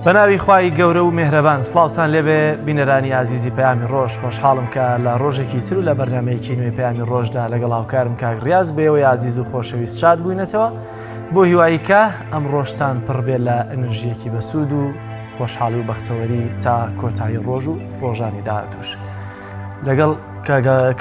بەناوی خوای گەورە و مێهرەبان سڵاوتان لێبێ بینەرانی ئازیزی پەیامی ڕۆژ خۆشحاڵم کە لە ڕۆژێکی تر و لە بەرنمەیەکی نوێی پەیامی ڕۆژدا لەگەڵ هاوکارم کاک ڕیاز بێەوەی ئازیز و خۆشەویست شاد بووینەتەوە بۆ هیوایی کە ئەم ڕۆژتان پڕ بێ لە ئەنرژیەکی بەسوود و خۆشحاڵی و بەختەوەری تا کۆتایی ڕۆژ و ڕۆژانی داهاتوش. لەگەڵ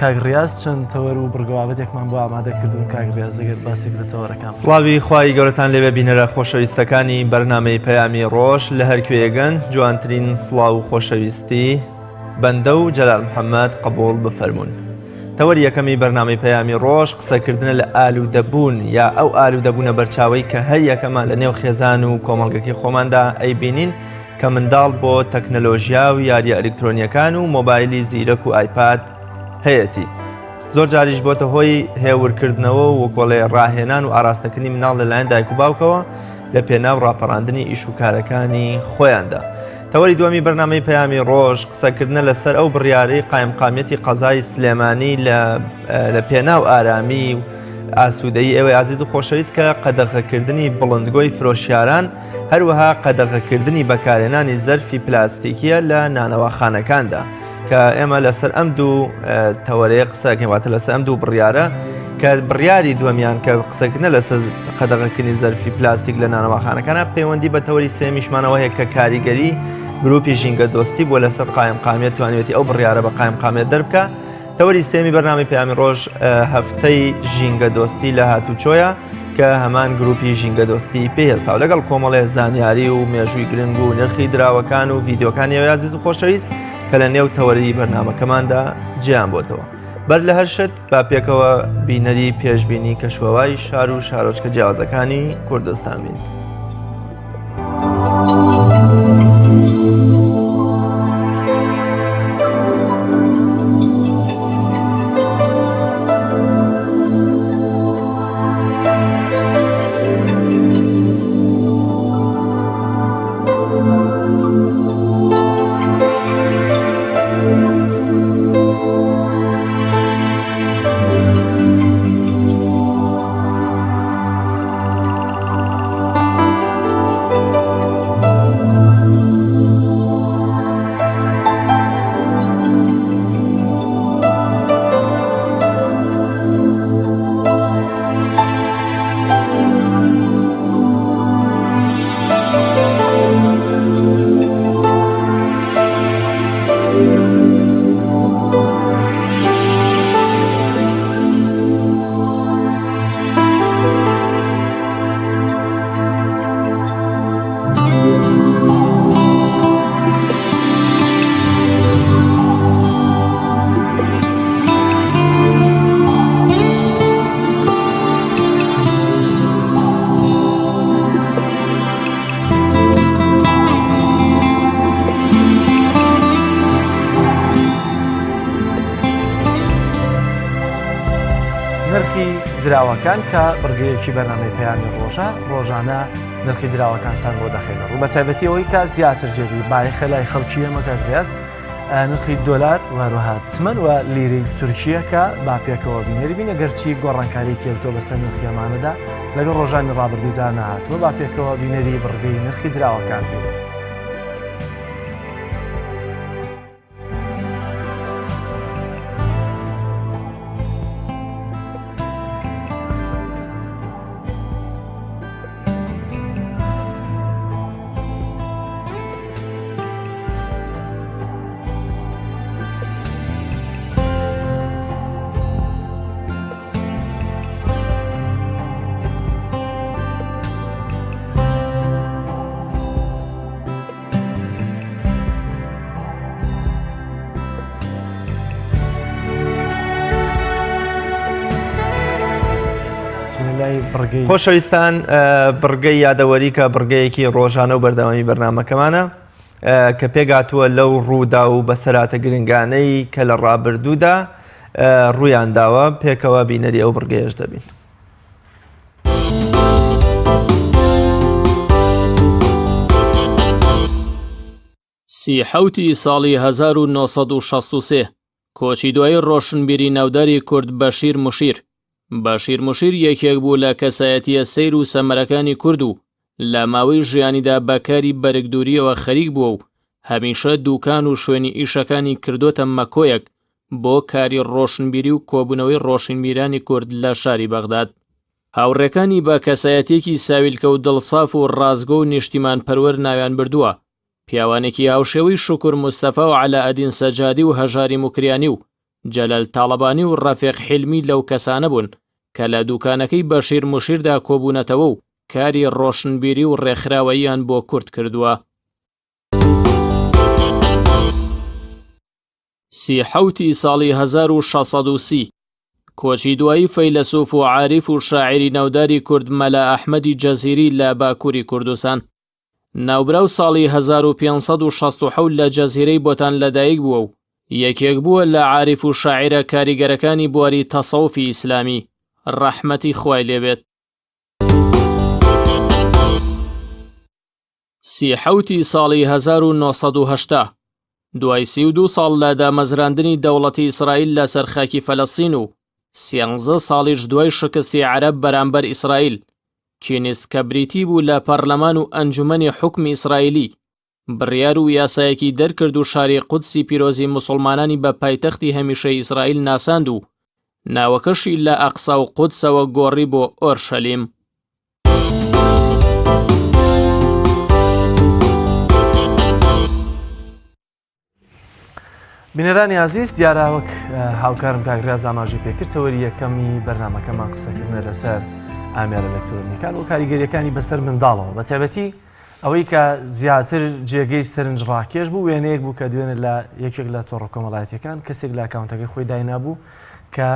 کاک ڕیاز چەند تەوەر و بڕگەوابەتێکمان بۆ ئامادە کردوون کاک ڕیاز دەگەر باسێک لە تەوەرەکان سڵاوی خوای گەورەتان لێبێ بینەرە خۆشەویستەکانی بەرنامەی پەیامی ڕۆژ لە هەر کوێیەگەن جوانترین سڵاو و خۆشەویستی بەندە و جەلال محەممەد قبوڵ بفەرمونون. تەوەری یەکەمی بەرنامەی پەیامی ڕۆژ قسەکردنە لە ئالوودەبوون یا ئەو ئالوودەبوونە بەرچاوەی کە هەر یەکەمان لە نێو خێزان و کۆمەڵگەکەی خۆماندا ئەیبینین کە منداڵ بۆ تەکنەلۆژیا و یاریە ئەلکترۆنیەکان و مۆبایلی زیرەک و ئایپاد هەیەتی. زۆر جاریش بۆتە هۆی هێورکردنەوە و وەکۆڵێ ڕاهێنان و ئاراستەکردنی مناڵ لەلایەن دایک و باوکەوە لە پێناو ڕاپەڕاندنی ئیش و کارەکانی خۆیاندا. تەوەری دووەمی بەرنامەی پەیامی ڕۆژ قسەکردنە لەسەر ئەو بڕیارەی قایمقامیەتی قەزای سلێمانی لە پێناو ئارامی و ئاسوودەیی ئێوەی ئازیز و خۆشەویست کە قەدەغەکردنی بڵندگۆی فرۆشیاران هەروەها قەدەغەکردنی بەکارهێنانی زەرفی پلاستیکیە لە نانەواخانەکاندا کە ئێمە لەسەر ئەم دوو تەوەرەیە قسەکەین واتە لەسەر ئەم دوو بڕیارە کە بڕیاری دووەمیان کە قسەکردنە لەسەر قەدەغەکردنی زەرفی پلاستیک لە نانەواخانەکانە پەیوەندی بە تەوەری سێمیشمانەوە هەیە کە کاریگەری گروپی ژینگە دۆستی بووە لەسەر قایم قامیەت توانیوێتی ئەو بڕیارە بە قایم قامیەت دەربکە تەوەری سێمی بەرنامەی پەیامی ڕۆژ هەفتەی ژینگە دۆستی لە هاتوچۆیە کە هەمان گروپی ژینگە دۆستی پێی هەستاوە لەگەڵ کۆمەڵێ زانیاری و مێژووی گرنگ و نرخی دراوەکان و ڤیدیۆکانی ئەوی ئازیز و خۆشەویست کە لە نێو تەوەری بەرنامەکەماندا جیان بۆتەوە. بەر لە هەر شت با پێکەوە بینەری پێشبینی کەشوهەوای شار و شارۆچکە جیاوازەکانی کوردستان بین. نرخی دراوەکان کە بڕگەیەکی بەرنامەی پەیامی ڕۆژە ڕۆژانە نرخی دراوەکانتان بۆ دەخەینە ڕوو بە تایبەتی ئەوەی کە زیاتر جێگەی بایەخە لای خەڵکی ئێمە کاک ڕیاز نرخی دۆلار و هەروەها تمەن و لیرەی تورکیە کە با پێکەوە بینەری بین ئەگەرچی گۆڕانکاری کەوتووە بەسەر نرخی ئەمانەدا لەگەڵ ڕۆژانی ڕابردوودا نەهاتووە با پێکەوە بینەری بڕگەی نرخی دراوەکان بین. خۆشەویستان بڕگەی یادەوەری کە بڕگەیەکی ڕۆژانە و بەردەوامی بەرنمەکەمانە کە پێگاتووە لەو ڕوودا و بەسەراتە گرنگانەی کە لە ڕابردوودا ڕوویان داوە پێکەوە بینەری ئەو بڕگەیەش دەبین. سی حەوتی ساڵی 1963 کۆچی دوایی ڕۆشنبیری ناوداری کورد بەشیر مشیر. بەشیر مشیر یەکێک بوو لە کەسایەتییە سەیر و سەمەرەکانی کورد و. لە ماوەی ژیانیدا بە کاری بەرگدوورییەوە خەریک بووە و هەمیشە دووکان و شوێنی ئیشەکانی کردۆتە مەکۆیەک بۆ کاری ڕۆشنبیری و کۆبوونەوەی ڕۆشنبیرانی کورد لە شاری بەغداد. هاوڕێکانی بە کەسایەتییەکی ساویلکە و دڵساف و ڕاستگۆ و نیشتیمانپەروەر ناویان بردووە. پیاوانێکی هاوشێوەی شوکور مستەفا و عەلائەدین سەجادی و هەژاری موکریانی و جەلال تاڵەبانی و ڕەفیق حیلمی لەو کەسانە بوون کە لە دووکانەکەی بەشیر موشیردا کۆبوونەتەوە و کاری ڕۆشنبیری و ڕێکخراوەییان بۆ کورد کردووە. 37 ی ساڵی 1630 کۆچی دوایی فەیلەسوف و عاریف و شاعیری ناوداری کورد مەلا ئەحمەدی جەزیری لە باکووری کوردستان. ناوبراو ساڵی 1567 لە جەزیرەی بۆتان لەدایک بووە و یەکێک بووە لە عاریف و شاعیرە کاریگەرەکانی بواری تەسەوفی ئیسلامی، ڕەحمەتی خوای لێ بێت. 37 ی ساڵی 1980 دوای 32 ساڵ لە دامەزراندنی دەوڵەتی ئیسرائیل لەسەر خاکی فەلەستین و سیانزە ساڵیش دوای شکستی عەرەب بەرامبەر ئیسرائیل، کینیست کە بریتی بوو لە پەرلەمان و ئەنجومەنی حوکمی ئیسرائیلی، بڕیار و یاسایەکی دەرکرد و شاری قودسی پیرۆزی موسوڵمانانی بە پایتەختی هەمیشەی ئیسرائیل ناساند و ناوەکەشی لە ئەقسا و قودسەوە گۆڕی بۆ ئۆرشەلیم. بینەرانی ئازیز دیارە وەک هاوکارم کاک ڕاز ئاماژەی پێکرد تەوەری یەکەمی بەرنمەکەمان قسەکردنە لەسەر ئامێرە ئەلکترۆنیەکان و کاریگەریەکانی بەسەر منداڵەوە بە تایبەتی ئەوەی کە زیاتر جێگەی سەرنج ڕاکێش بوو وێنەیەک بوو کە دوێنێ لە یەکێک لە تۆڕە کۆمەڵایەتیەکان کەسێک لە ئەکاونتەکەی خۆی داینابوو کە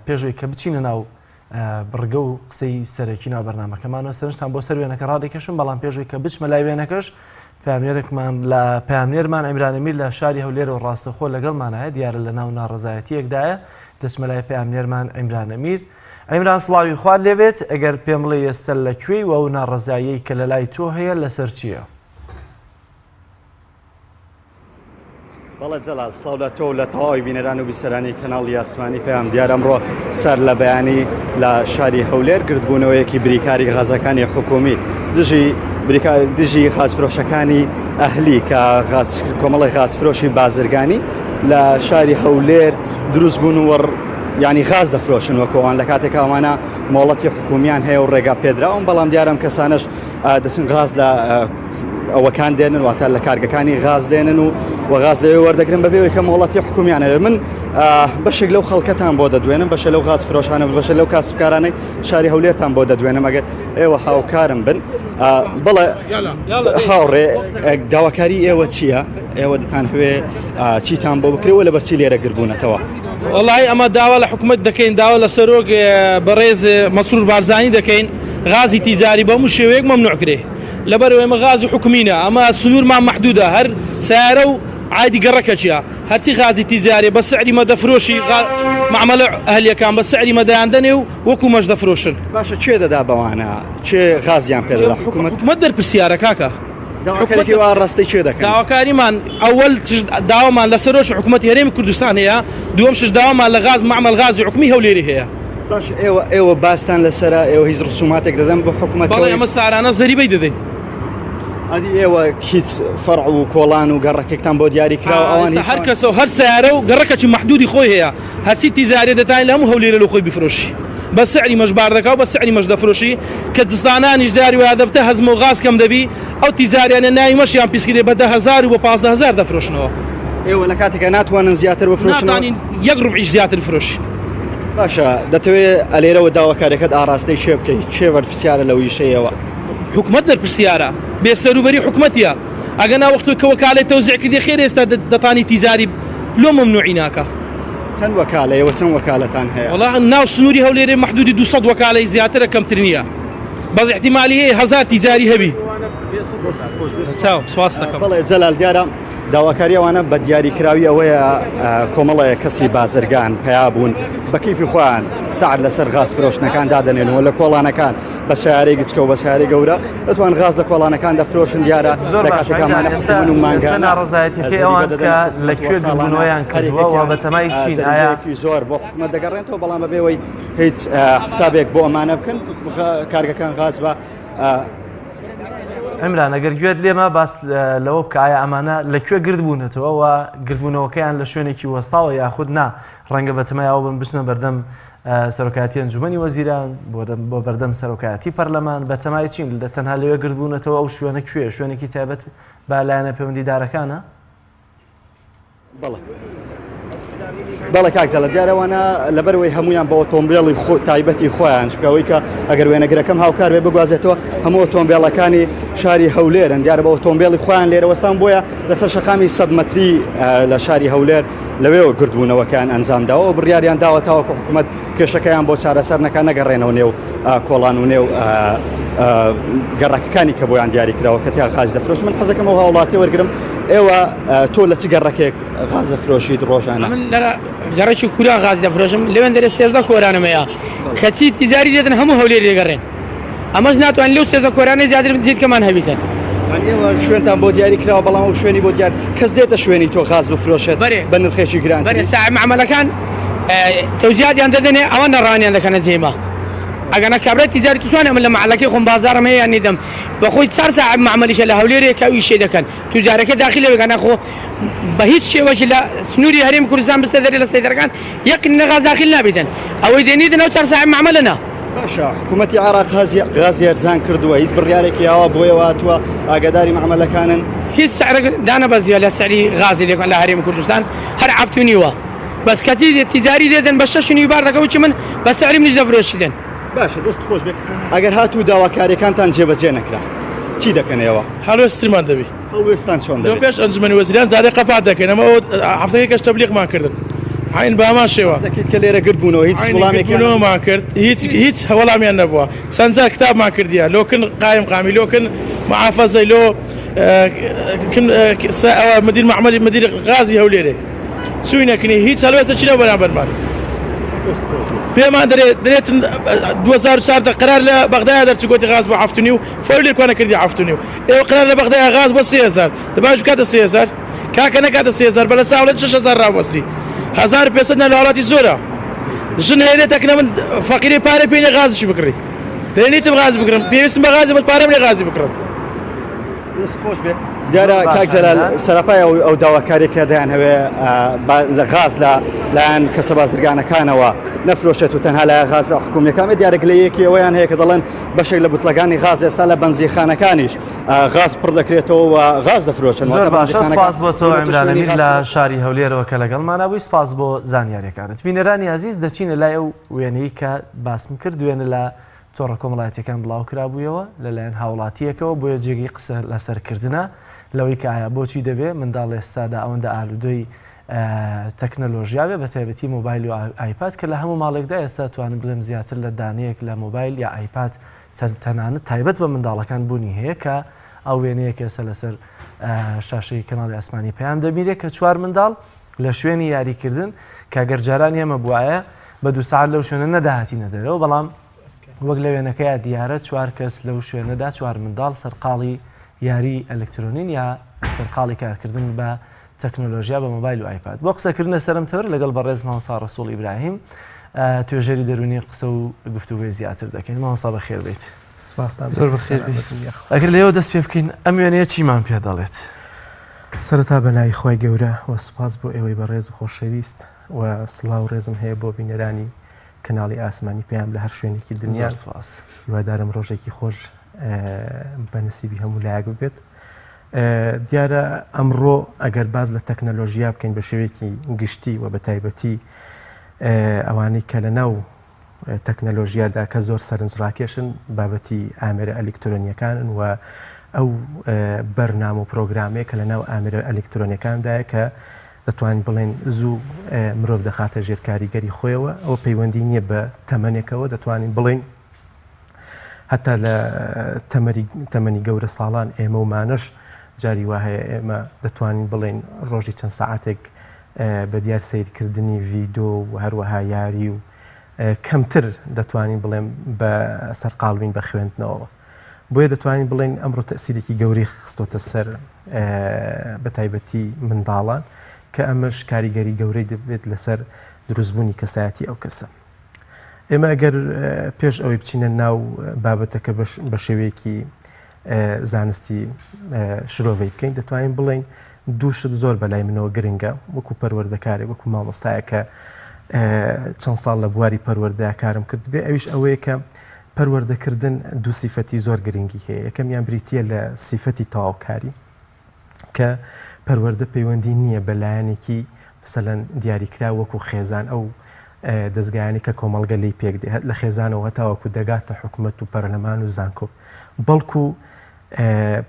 پێشەوەی کە بچینە ناو بڕگە و قسەی سەرەکی ناو بەرنامەکەمانەوە سەرنجتان بۆ سەر وێنەکە ڕادەکێشم بەڵام پێشەوەی کە بچمە لای وێنەکەش پامنێرێکمان لە پامنێرمان ئەمیرانەمیر لە شاری هەولێرەوە ڕاستەخۆ لەگەڵمانایە دیارە لە ناو ناڕەزایەتیەکدایە دەچمە لای پامنێرمان ئەمیرانەمیر ئەمیران سڵاوی خوات لێبێت ئەگەر پێم بڵێ ئێستا لە کوێی و ئەو ناڕەزاییەی کە لە لای تۆ هەیە لەسەر چییە؟ بەڵێ جەلال سڵاو لە تۆ و لە تەواوی بینەران و بیسەرانی کەناڵی ئاسمانی پەیام دیار ئەمڕۆ سەر لە بەیانی لە شاری هەولێر گردبوونەوەیەکی بریکاری غازەکانی حکومی دژی بریکار دژی غازفرۆشەکانی ئەهلی کە غاز کۆمەڵی غازفرۆشی بازرگانی لە شاری هەولێر دروست بوون و ینی غاز دەفرۆشن وەکۆوان لە کاتێک ئەوانە مۆڵەتی حکومیان هەیە و ڕێگا پێدراون بەڵام دیارم کەسانش دەچن غاز لە ئەوەکان دێنن واتە لە کارگەکانی غاز دێنن و و غاز لەوێ وەردەگرن بەبێ ئەوەی کە مۆڵەتی حکومیان هەبێ من بەشێک لەو خەڵکەتان بۆ دەدوێنم بەشە لەو غاز فرۆشانە بەشە لەو کاسبکارانەی شاری هەولێرتان بۆ دەدوێنم ئەگەر ئێوە هاوکارم بن بەڵێ هاوڕێ داواکاری ئێوە چییە؟ ئێوە دەتانهوێ چیتان بۆ بکرێەوە لە بەرچی لێرە گربوونەتەوە؟ وەڵی ئەمە داوا لە حکومت دەکەین داوا لە سەرۆک بەڕێز مەسرور بارزانی دەکەین غازی تیجاری بە هەموو شێوەیەک مەمنوع کرێ لەبەرئەوەی ئێمە غازی حکومینە ئەمە سنوورمان مەحدودە هەر سیارە و عادی گەڕەکەچیە هەرچی غازی تیجاریە بە سعری مە دەفرۆشی معاملە ئەهلیەکان بە سعری مە دەیاندەنێ و وەکو مەش دەفرۆشن. باشە کێ دەدا بەوانە کێ غازیان پێ دەدا حکومەت؟ حکومەت بەرپرسیارە کاکە. داواکاریەکی وا ڕاستەی کێ دەکەن؟ داواکاریمان ئەوەل چشت داوامان لە سەرۆکی حکومەتی هەرێمی کوردستان هەیە دووەم شت داوامان لە غاز معمل غازی حکومی هەولێری هەیە. باش ئێوە ئێوە باستان لەسرە ئێوە هیچ ڕسوماتێک دەدەن بۆ حکوومەت بەڵێ ئەمە سارانە زەریبەی دەدەین. ئەدی ئێوە هیچ فەرع و کۆڵان و گەڕەکێکتان بۆ دیاری کراوە ئەوان هەر کەسە و هەر سیارە و گەڕەکەکی مەحدودی خۆی هەیە هەرچی تیجاریە دەتانی لە هەموو هەولێرە لە خۆی بفرۆشی بە سعری مەش بار دەکا و بە سعری مەش دەفرۆشی کە زستانانیش جاری وایە دەبتە هەزمە و غاز کەم دەبی ئەو تیجاریانە ناوی مەشیان پیس کردێ بە 10000 و بە 15000 دەفرۆشنەوە. ئێوە لە کاتێکا ناتوانن زیاتر بفرۆشنەوە؟ ناتوانین یەک ڕوبعیش زیاتر بفرۆشین. باشە دەتەوێ ئەلێرەوە داواکاریەکەت ئاڕاستەی کێ بکەی؟ کێ بەرپرسیارە لەو ئیشەیەوە؟ حکومەت بەرپرسیارە، بێ سەروبەری حکومەتیە. ئەگەنا وەختێک کە وەکالەی تەوزیع کردی خێر ئێستا دەتانی تیجاری لۆ مەمنوعی ناکا. چەند وەکالە ئێوە چەند وەکالەتان هەیە؟ وەڵا ناو سنووری هەولێرێ مەحدودی 200 وەکالەی زیاترە کەمتر نییە بەس احتیمالی هەیە هەزار تیجاری هەبی. چاو سواس دەکەم. بەڵێ جەلال دیارە داواکاری ئەوانە بە دیاریکراوی ئەوەیە کۆمەڵێک کەسی بازرگان پەیا بوون بە کەیفی خۆیان سعر لەسەر غاز فرۆشتنەکان دادەنێنەوە لە کۆڵانەکان بە سیارەی گچکە و بە سیارەی گەورە دەتوان غاز لە کۆڵانەکان دەفرۆشن دیارە زۆر لە باشە کاتێکا ئەمانە ئەمانە ئێستا حکومن و ئێستا مانگانە ناڕەزایەتیەکەی زەریبە ئەوان دەدەنە کە لە حکومەت کوێ و ساڵانە گردبوونەوەیان کردووە و بەتەمای زەریبەیەکی چین ئایا زۆر بۆ حکومەت دەگەڕێنەوە بەڵام بەبێ ئەوەی هیچ حسابێک بۆ ئەمانە بکەن کارگەکان غاز بە. عمران ئەگەر گوێت لێمە باس لەوە بکە ئایا ئەمانە لە کوێ گردبوونەتەوە و گردبوونەوەکەیان لە شوێنێکی وەستاوە یاخود نا ڕەنگە بەتەمای ئەوە بن بچنە بەردەم سەرۆکایەتی ئەنجومەنی وەزیران بۆ بەردەم سەرۆکایەتی پەرلەمان بەتەمای چین لە تەنها لەوێ گردبوونەتەوە ئەو شوێنە کوێ شوێنێکی تایبەت بە لایەنە پەیوەندیدارەکانە؟ بەڵێ بەڵێ کاک زەلە دیارەوانە لەبەرەوەی هەمویان بە ئۆتۆمبیلی خۆ تایبەتی خۆیان چکەوەی کە ئەگەر وێنەگرەکەم هاوکار بێ بگوازێتەوە هەموو ئۆتۆمبیلەکانی شاری هەولێرن دیارە بە ئۆتۆمبیلی خۆیان لێرە وەستان بۆیە لەسەر شەقامی 100 مەتری لە شاری هەولێر لەوێەوە گردبوونەوەکان ئەنجام داوە و بڕیاریان داوە تاوەکو حکوومەت کێشەکەیان بۆ چارەسەر نەکا نەگەڕێنەوە نێو کۆڵان و نێو گەڕەکەکانی کە بۆیان دیاری کراوە کە تیا غاز دەفرۆش من حەزەکەم ئەو هاوڵاتی وەرگرم ئێوە تۆ لە چ گەڕەکێک غاز دەفرۆشیت ڕۆژانە؟ من لە گەڕەکی کوران غاز دەفرۆشم لەوێن دەرێ 13 کۆرانم هەیە کەچی تیجاری دێتن هەموو هەولێر دەگەڕێن ئەمەش ناتوانین لەو 13 کۆرانەی زیاتر جیلکەمان هەبیتن. ئێوە شوێنتان بۆ دیاری کراوە بەڵام ئەو شوێنی بۆ دیار کەس دێتە شوێنی تۆ غاز بفرۆشێت بە نرخێکی گران بەرێ ساعی معامەلەکان تەوجیاتیان دەدەنێ ئەوە نەڕانیان دەکەنە جێما ئەگەنە کابرای تیجاری توانێ من لە محلەکەی خۆم بازاڕم هەیە یان نیدەم بەخۆی چار ساعت معامەلیشە لە هەولێرێ کە ئیشێ دەکەن توجارەکە داخل لەوێ گەنا خۆ بە هیچ شێوەش لە سنووری هەرێم کوردستان بستە دەرێ لە سەیدەرەکان یەک نەغاز داخل نابیتن ئەوەی دێنیتن ئەو چار ساعت معامەلە نا. باشە حکوومەتی عێراق غازی ئەرزان کردووە هیچ بڕیارێکی ئاوا بۆیەوە هاتووە ئاگاداری معامەلەکانن؟ هیچ سعرێک دانەبەزیوە لە سعری غازی لە هەرێمی کوردستان هەر عەفت و نیوە بەس کەچی تیجاری دێتن بە شەش و نیو بار دەکەن وچی من بە سعری منیش دەفرۆشیتن. باشە دەست خۆش بێت ئەگەر هاتوو داواکاریەکانتان جێبەجێ نەکرا چی دەکەن ئێوە؟ هەڵوێسترمان دەبی. هەڵوێستان چۆن دەبێت؟ پێش ئەنجومەنی وەزیران جادەی قەپات دەکەین ئەمە ئەوە هەفتەکەی کەش تەبلیغمان کردن عین بە هەمان شێوە دەکەیت کە لێرە گرد بوونەوە هیچ وەڵامێکیان گردبوونەوەمان کرد هیچ هیچ وەڵامیان نەبووە چەند جار کتابمان کردیە لۆ کن قایم قامی لۆ کن محافەزەی لۆ کن ئەوە مدیر معمەلی مدیر غازی هەولێرێ چوینە کنی هیچ هەڵوێستە چینە بەرامبەرمان پێمان دەرێ درێتن 2014 قرار لە بەغدایە دەرچوو گۆتی غاز بۆ هەفت و نیو فەولێ کوانە کردی هەفت و نیو ئێوە قرار لە بەغدایە غاز بۆ 3000 دەباش بکاتە 3000 کاکە نەکاتە 3000 بەلە ساڵە 6000 ڕاوەستی 1500 لە وڵاتی زۆرە ژن هەیە تەکنە من فەقیری پارە پێ غازشی بکڕی دەێنیتم غاز بکڕم پێویستم بە غازی بەس پارەم لێ غازی بکڕم دەست خۆش بێ دیارە کاک جەلال سەرەپای ئەو ئەو داواکاریە کە دەیانهەوێ لە غاز لە لایەن کەسە بازرگانەکانەوە نەفرۆشێت و تەنها لای غاز حکومیەکان بێت دیارە گلەیەکی ئەوەیان هەیە کە دەڵێن بەشێک لە بوتڵەکانی غاز ئێستا لە بەنزیخانەکانیش غاز پڕ دەکرێتەوە و غاز دەفرۆشن زۆر باشە سپاس بۆ تۆ عیمران ئەمیر لە شاری هەولێرەوە کە لەگەڵمانە بووی سپاس بۆ زانیاریەکانت بینەرانی ئازیز دەچینە لای ئەو وێنەی کە باسم کرد وێنە لە تۆڕە کۆمەڵایەتیەکان بڵاوکرابوویەوە لەلایەن هاوڵاتیەکەوە بۆیە جێگەی قسە لەسەرکردنە لەوەی کە ئایا بۆچی دەبێ منداڵ ئێستادا ئەوەندە ئالودەی تەکنەلۆژیا بێ بەتایبەتی مۆبایل و ئایپاد کە لە هەموو ماڵێکدا ئێستا توانم بڵێم زیاتر لە دانەیەک لە مۆبایل یا ئایپاد تەنانەت تایبەت بە منداڵەکان بوونی هەیە کە ئەو وێنەیە کە ئێستا لەسەر شاشەی کەناڵی ئاسمانی پەیام دەبینرێت کە چوار منداڵ لە شوێنی یاریکردن کە گەر جاران ئێمە بوایە بە دوو سەعات لەو شوێنە نەدەهاتینە دەرەوە بەڵام وەک لە وێنەکەیا دیارە چوار کەس لەو شوێنەدا چوار منداڵ سەرقاڵی یاری ئەلکترۆنین یا سەرقاڵی کارکردن بە تەکنۆلۆژیا بە مۆبایل و ئایپاد بۆ قسەکردن لەسەر ئەم تەوەرە لەگەڵ بەڕێز مامۆستا ڕەسوڵ ئیبراهیم توێژەری دەروونی قسە و گفتوگۆی زیاتر دەکەین مامۆستا بەخێر بێیت. سپاستان زۆر بەخێر بێیت. ئەگەر لێوە دەست پێ بکەین ئەم وێنەیە چیمان پێ دەڵێت؟ سەرەتا بە ناوی خوای گەورە و سوپاس بۆ ئێوەی بەڕێز و خۆشەویست و سڵاو و ڕێزم هەیە بۆ بینەرانی کەناڵی ئاسمانی پەیام لە هەر شوێنێکی دنیا زۆر سوپاس. هیوادارم ڕۆژێکی خۆش بە نسیبی هەموو لایەک ببێت. دیارە ئەمڕۆ ئەگەر باس لە تەکنەلۆژیا بکەین بە شێوەیەکی گشتی و بە تایبەتی ئەوانەی کە لە ناو تەکنەلۆژیادا کە زۆر سەرنجڕاکێشن بابەتی ئامێرە ئەلیکترۆنیەکانن و ئەو بەرنامە و پرۆگرامەیە کە لە ناو ئامێرە ئەلیکترۆنیەکاندایە کە دەتوانین بڵێن زوو مرۆڤ دەخاتە ژێر کاریگەری خۆیەوە ئەوە پەیوەندی نییە بە تەمەنێکەوە دەتوانین بڵێین هەتا لە تەمەری تەمەنی گەورە ساڵان ئێمە و مانەش جاری وا هەیە ئێمە دەتوانین بڵێین ڕۆژی چەند سەعاتێک بە دیار سەیرکردنی ڤیدۆ و هەروەها یاری و کەمتر دەتوانین بڵێم بە سەرقاڵ بین بە خوێندنەوەوە بۆیە دەتوانین بڵێین ئەمڕۆ تەسیرێکی گەورەی خستۆتە سەر بە تایبەتی منداڵان کە ئەمەش کاریگەری گەورەی دەبێت لەسەر دروستبوونی کەسایەتی ئەو کەسە. ئێمە ئەگەر پێش ئەوەی بچینە ناو بابەتەکە بە شێوەیەکی. زانستی شرۆڤەی بکەین دەتوانین بڵێین دوو شت زۆر بەلای منەوە گرنگە وەکو پەروەردەکارێک وەکو مامۆستایە کە چەند ساڵ لە بواری پەروەردە کارم کرد بێ ئەویش ئەوەیە کە پەروەردەکردن دوو سیفەتی زۆر گرنگی هەیە یەکەمیان بریتە لە سیفەتی تەواوکاری کە پەروەردە پەیوەندی نییە بە لایەنێکی مەسەلەن دیاریکراو وەکو خێزان ئەو دەزگایانەی کە کۆمەڵگە لێی پێک دێ لە خێزانەوە هەتاوەکو دەگاتە حکومەت و پەرلەمان و زانکۆ بەڵکو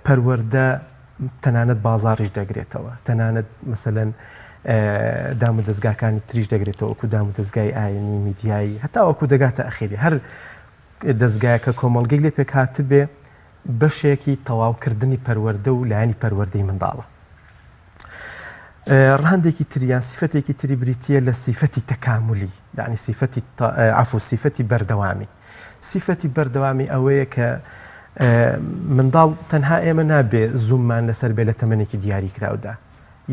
پەروەردە تەنانەت بازاڕیش دەگرێتەوە تەنانەت مەسەلەن دام و دەزگاکانی تریش دەگرێتەوە وەکو دام و دەزگای ئاینی میدیایی هەتاوەکو دەگاتە ئەخیری هەر دەزگایەکە کۆمەڵگەی لێ پێکهاتبێ بەشێکی تەواوکردنی پەروەردە و لایەنی پەروەردەی منداڵە. ڕەهەندێکی تر یان سیفەتێکی تری بریتییە لە سیفەتی تەکاملی یعنی سیفەتی عەفو سیفەتی بەردەوامی سیفەتی بەردەوامی ئەوەیە کە منداڵ تەنها ئێمە نابێ زووممان لەسەر بێ لە تەمەنێکی دیاریکراودا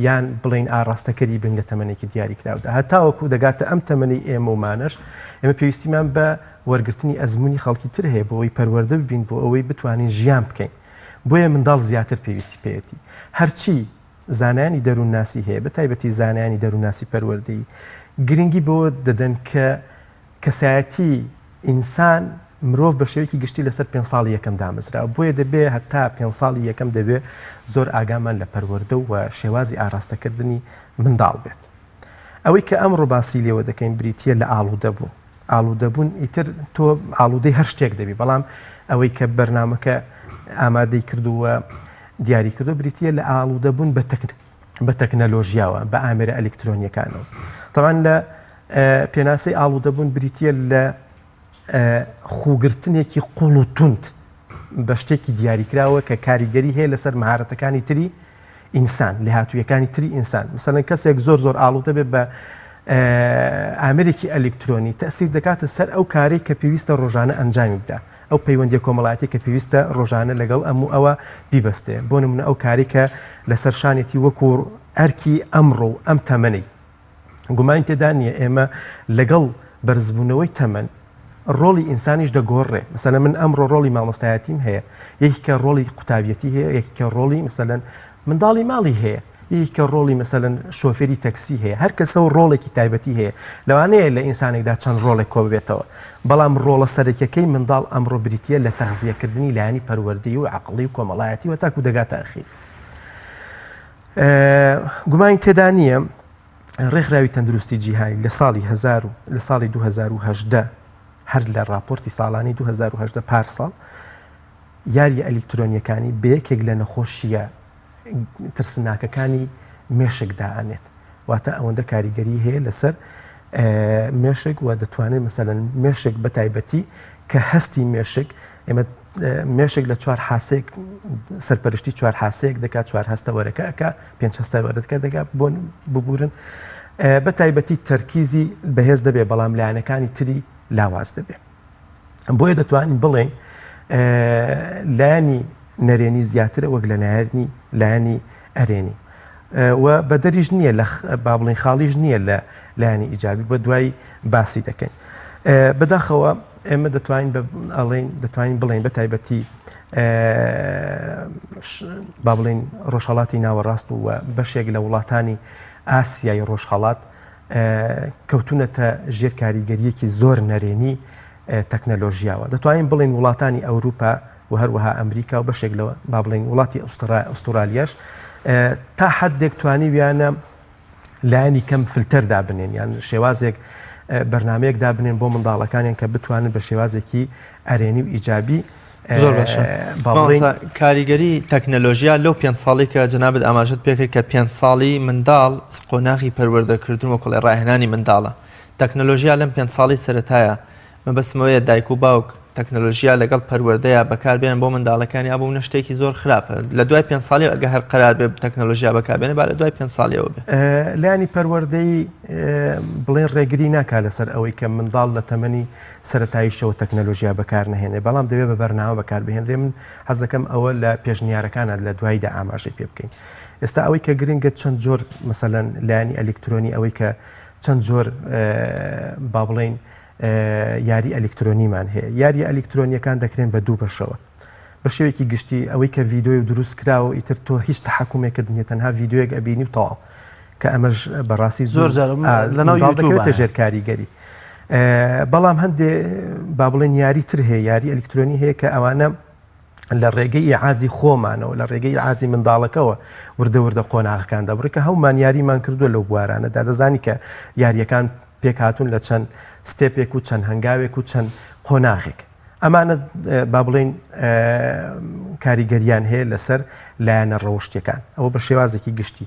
یان بڵێین ئاڕاستەکەری بین لە تەمەنێکی دیاریکراودا هەتاوەکو دەگاتە ئەم تەمەنەی ئێمە و مانەش ئێمە پێویستیمان بە وەرگرتنی ئەزموونی خەڵکی تر هەیە بۆ ئەوەی پەروەردە ببین بۆ ئەوەی بتوانین ژیان بکەین بۆیە منداڵ زیاتر پێویستی پێیەتی هەرچی زانایانی دەروونناسی هەیە بە تایبەتی زانایانی دەروونناسی پەروەردەیی گرنگی بەوە دەدەن کە کەسایەتی ئینسان، مرۆڤ بە شێوەیەکی گشتی لەسەر پێنج ساڵی یەکەم دامەزراوە، بۆیە دەبێ هەتا پێنج ساڵی یەکەم دەبێ زۆر ئاگامان لە پەروەردە و شێوازی ئاراستەکردنی منداڵ بێت. ئەوەی کە ئەمڕۆ باسی لێوە دەکەین بریتییە لە ئاڵوودەبوون. ئاڵوودەبوون ئیتر تۆ ئاڵوودەی هەر شتێک دەبی، بەڵام ئەوەی کە بەرنامەکە ئامادەی کردووە دیاری کردووە بریتییە لە ئاڵوودەبوون بە تەک بە تەکنەلۆژیاوە، بە ئامێرە ئەلیکترۆنییەکانەوە. تەبعەن لە پێناسەی ئاڵوودەبوون بریتییە لە خووگرتنێکی قوڵ و توند بە شتێکی دیاریکراوە کە کاریگەری هەیە لەسەر مەهارەتەکانی تری ئینسان، لێهاتوویەکانی تری ئینسان. مەسەلەن کەسێک زۆر زۆر ئاڵوودە بێت بە ئامێرێکی ئەلیکترۆنی تەسیر دەکاتە سەر ئەو کارەی کە پێویستە ڕۆژانە ئەنجامی بدا. ئەو پەیوەندیە کۆمەڵایەتی کە پێویستە ڕۆژانە لەگەڵ ئەم و ئەوە بیبەستێ، بۆ نمونە ئەو کارەی کە لەسەر شانێتی وەکو ئەرکی ئەمڕۆ و ئەم تەمەنەی. گومانی تێدا نییە ئێمە لەگەڵ بەرزبوونەوەی تەمەن ڕۆڵی ئینسانیش دەگۆڕێ. مەسەلەن من ئەمڕۆ ڕۆڵی مامۆستایەتیم هەیە، یەکێکە ڕۆڵی قوتابیەتی هەیە، یەکێکە ڕۆڵی مەسەلەن منداڵی ماڵی هەیە. یەکێکە ڕۆڵی مەسەلەن شۆفێری تەکسی هەیە، هەر کەسە و ڕۆڵێکی تایبەتی هەیە، لەوانەیە لە ئینسانێکدا چەند ڕۆڵێک کۆببێتەوە، بەڵام ڕۆڵە سەرەکیەکەی منداڵ ئەمڕۆ بریتییە لە تەغزیەکردنی لایەنی پەروەردەیی و عەقڵی و کۆمەڵایەتی و تاکو دەگاتە ئەخیر. گومانی تێدا نییە ڕێکخراوی تەندروستی جیهانی لە ساڵی هەزار و لە ساڵی 2018 هەر لە ڕاپۆرتی ساڵانی 2018 پارساڵ یاریە ئەلیکترۆنیەکانی بە یەکێک لە نەخۆشیە ترسناکەکانی مێشک دائەنێت واتە ئەوەندە کاریگەری هەیە لەسەر مێشک و دەتوانێت مەسەلەن مێشک بە تایبەتی کە هەستی مێشک ئێمە مێشک لە چوار حاسێک سەرپەرشتی چوار حاسەیەک دەکات چوار هەستەوەرەکە ئەک پێنج هەستەوەرەکە دەکات بۆ ببورن بە تایبەتی تەرکیزی بەهێز دەبێت بەڵام لایەنەکانی تری لاواز دەبێت بۆیە دەتوانین بڵێین لایەنی نەرێنی زیاترە وەک لە لایەنی لایەنی ئەرێنی و بەدەریش نییە لە با بڵین خاڵیش نییە لە لایەنی ئیجابی بە دوای باسی دەکەین بەداخەوە ئێمە دەتوانین ئەڵێن دەتوانین بڵێن بە تایبەتی با بڵین ڕۆژهڵاتی ناوەڕاست و بەشێک لە وڵاتانی ئاسیای ڕۆژهڵات کەوتونەتە ژێر کاریگەرییەکی زۆر نەرێنی تەکنەلۆژیاوە. دەتوانین بڵێین وڵاتانی ئەوروپا و هەروەها ئەمریکا و بەشێک لە با بڵێین وڵاتی ئوسترالیاش تا حدێک توانیویانە لایەنی کەم فلتەر دابنێن یان شێوازێک بەرنمەیەک دابنێن بۆ منداڵەکانیان کە بتوانن بە شێوازێکی ئەرێنی و ئیجابی زۆر باشە مامۆستا کاریگەری تەکنەلۆژیا لەو پێنج ساڵی کە جەنابت ئاماژەت پێکرد کە پێنج ساڵی منداڵ قۆناغی پەروەردەکردن و کوڵێ ڕاهێنانی منداڵە تەکنەلۆژیا لەم پێنج ساڵی سەرەتایە مەبەستمەوەیە دایک و باوک تەکنەلۆژیا لەگەڵ پەروەردەیە بەکاربێن بۆ منداڵەکانی ئابوو نە شتێکی زۆر خراپە لە دوای پێنج ساڵی ئەگە هەر قەرار بێ تەکنەلۆژیا بەکاربێنێ با لە دوای پێنج ساڵیەوە بێ لایەنی پەروەردەیی بڵێن ڕێگری ناکا لەسەر ئەوەی کە منداڵ لە تەمەنی سەرەتاییشەوە تەکنەلۆژیا بەکار نەهێنێ، بەڵام دەبێ بە بەرنامە بەکار بهێنرێ، من حەز دەکەم ئەوە لە پێشنیارەکانا لە دواییدا ئاماژەی پێ بکەین. ئێستا ئەوەی کە گرنگە چەند جۆر مەسەلەن لایەنی ئەلیکترۆنی ئەوەی کە چەند جۆر با بڵێین یاری ئەلیکترۆنیمان هەیە. یاریە ئەلیکترۆنیەکان دەکرێن بە دوو بەشەوە. بە شێوەیەکی گشتی ئەوەی کە ڤیدۆی و دروست کراوە ئیتر تۆ هیچ تەحەکومێکت نییە تەنها ڤیدۆیەک ئەبینی و تەواو کە ئەمەش بەڕاستی زۆر جار لەناو دەکەوێتە ژێر کاریگەری بەڵام هەندێ با بڵێن یاری تر هەیە یاری ئەلیکترۆنی هەیە کە ئەوانە لە ڕێگەی ئیعازی خۆمانەوە لە ڕێگەی ئیعازی منداڵەکەوە وردە وردە قۆناغەکان دەبڕی کە هەمومان یاریمان کردووە لەو بوارانەدا دەزانی کە یاریەکان پێکهاتوون لە چەند step ێک و چەند هەنگاوێک و چەند قۆناغێک ئەمانە با بڵێین کاریگەریان هەیە لەسەر لایەنە ڕەوشتیەکان ئەوە بە شێوازێکی گشتی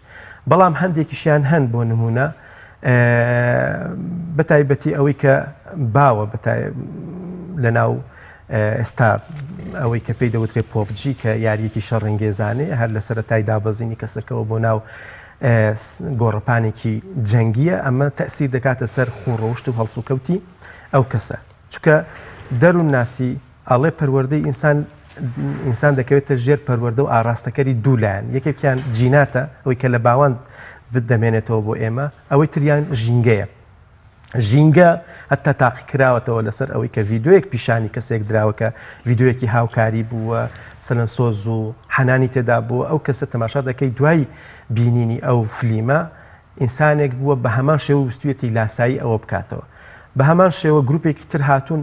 بەڵام هەندێکیشیان هەن بۆ نمونە بە تایبەتی ئەوەی کە باوە لە ناو ئێستا ئەوەی کە پێی دەوترێت PUBG کە یاریەکی شەڕنگێزانەیە هەر لە سەرەتای دابەزینی کەسەکەەوە بۆ ناو گۆڕەپانێکی جەنگیە ئەمە تەسیر دەکاتە سەر خوڕەوشت و هەڵسوکەوتی ئەو کەسە چونکە دەروونناسی ئەڵێ پەروەردەی ئینسان ئینسان دەکەوێتە ژێر پەروەردە و ئاراستەکەری دوو لایەن یەکێکیان جیناتە ئەوەی کە لە باوان دەمێنێتەوە بۆ ئێمە ئەوەی تریان ژینگەیە ژینگە هەتا تاقی کراوەتەوە لەسەر ئەوەی کە ڤیددیوەک پیشانی کەسێک دراوە کە ڤیددیوەکی هاوکاری بووە سەلەن سۆز و حەنانی تێدا بووە ئەو کەسە تەماشا دەکەی دوای بینینی ئەو فلیمە ئینسانێک بووە بە هەمان شێوە ویستویەتی لاسایی ئەوە بکاتەوە. بە هەمان شێوە گروپێکی تر هاتوون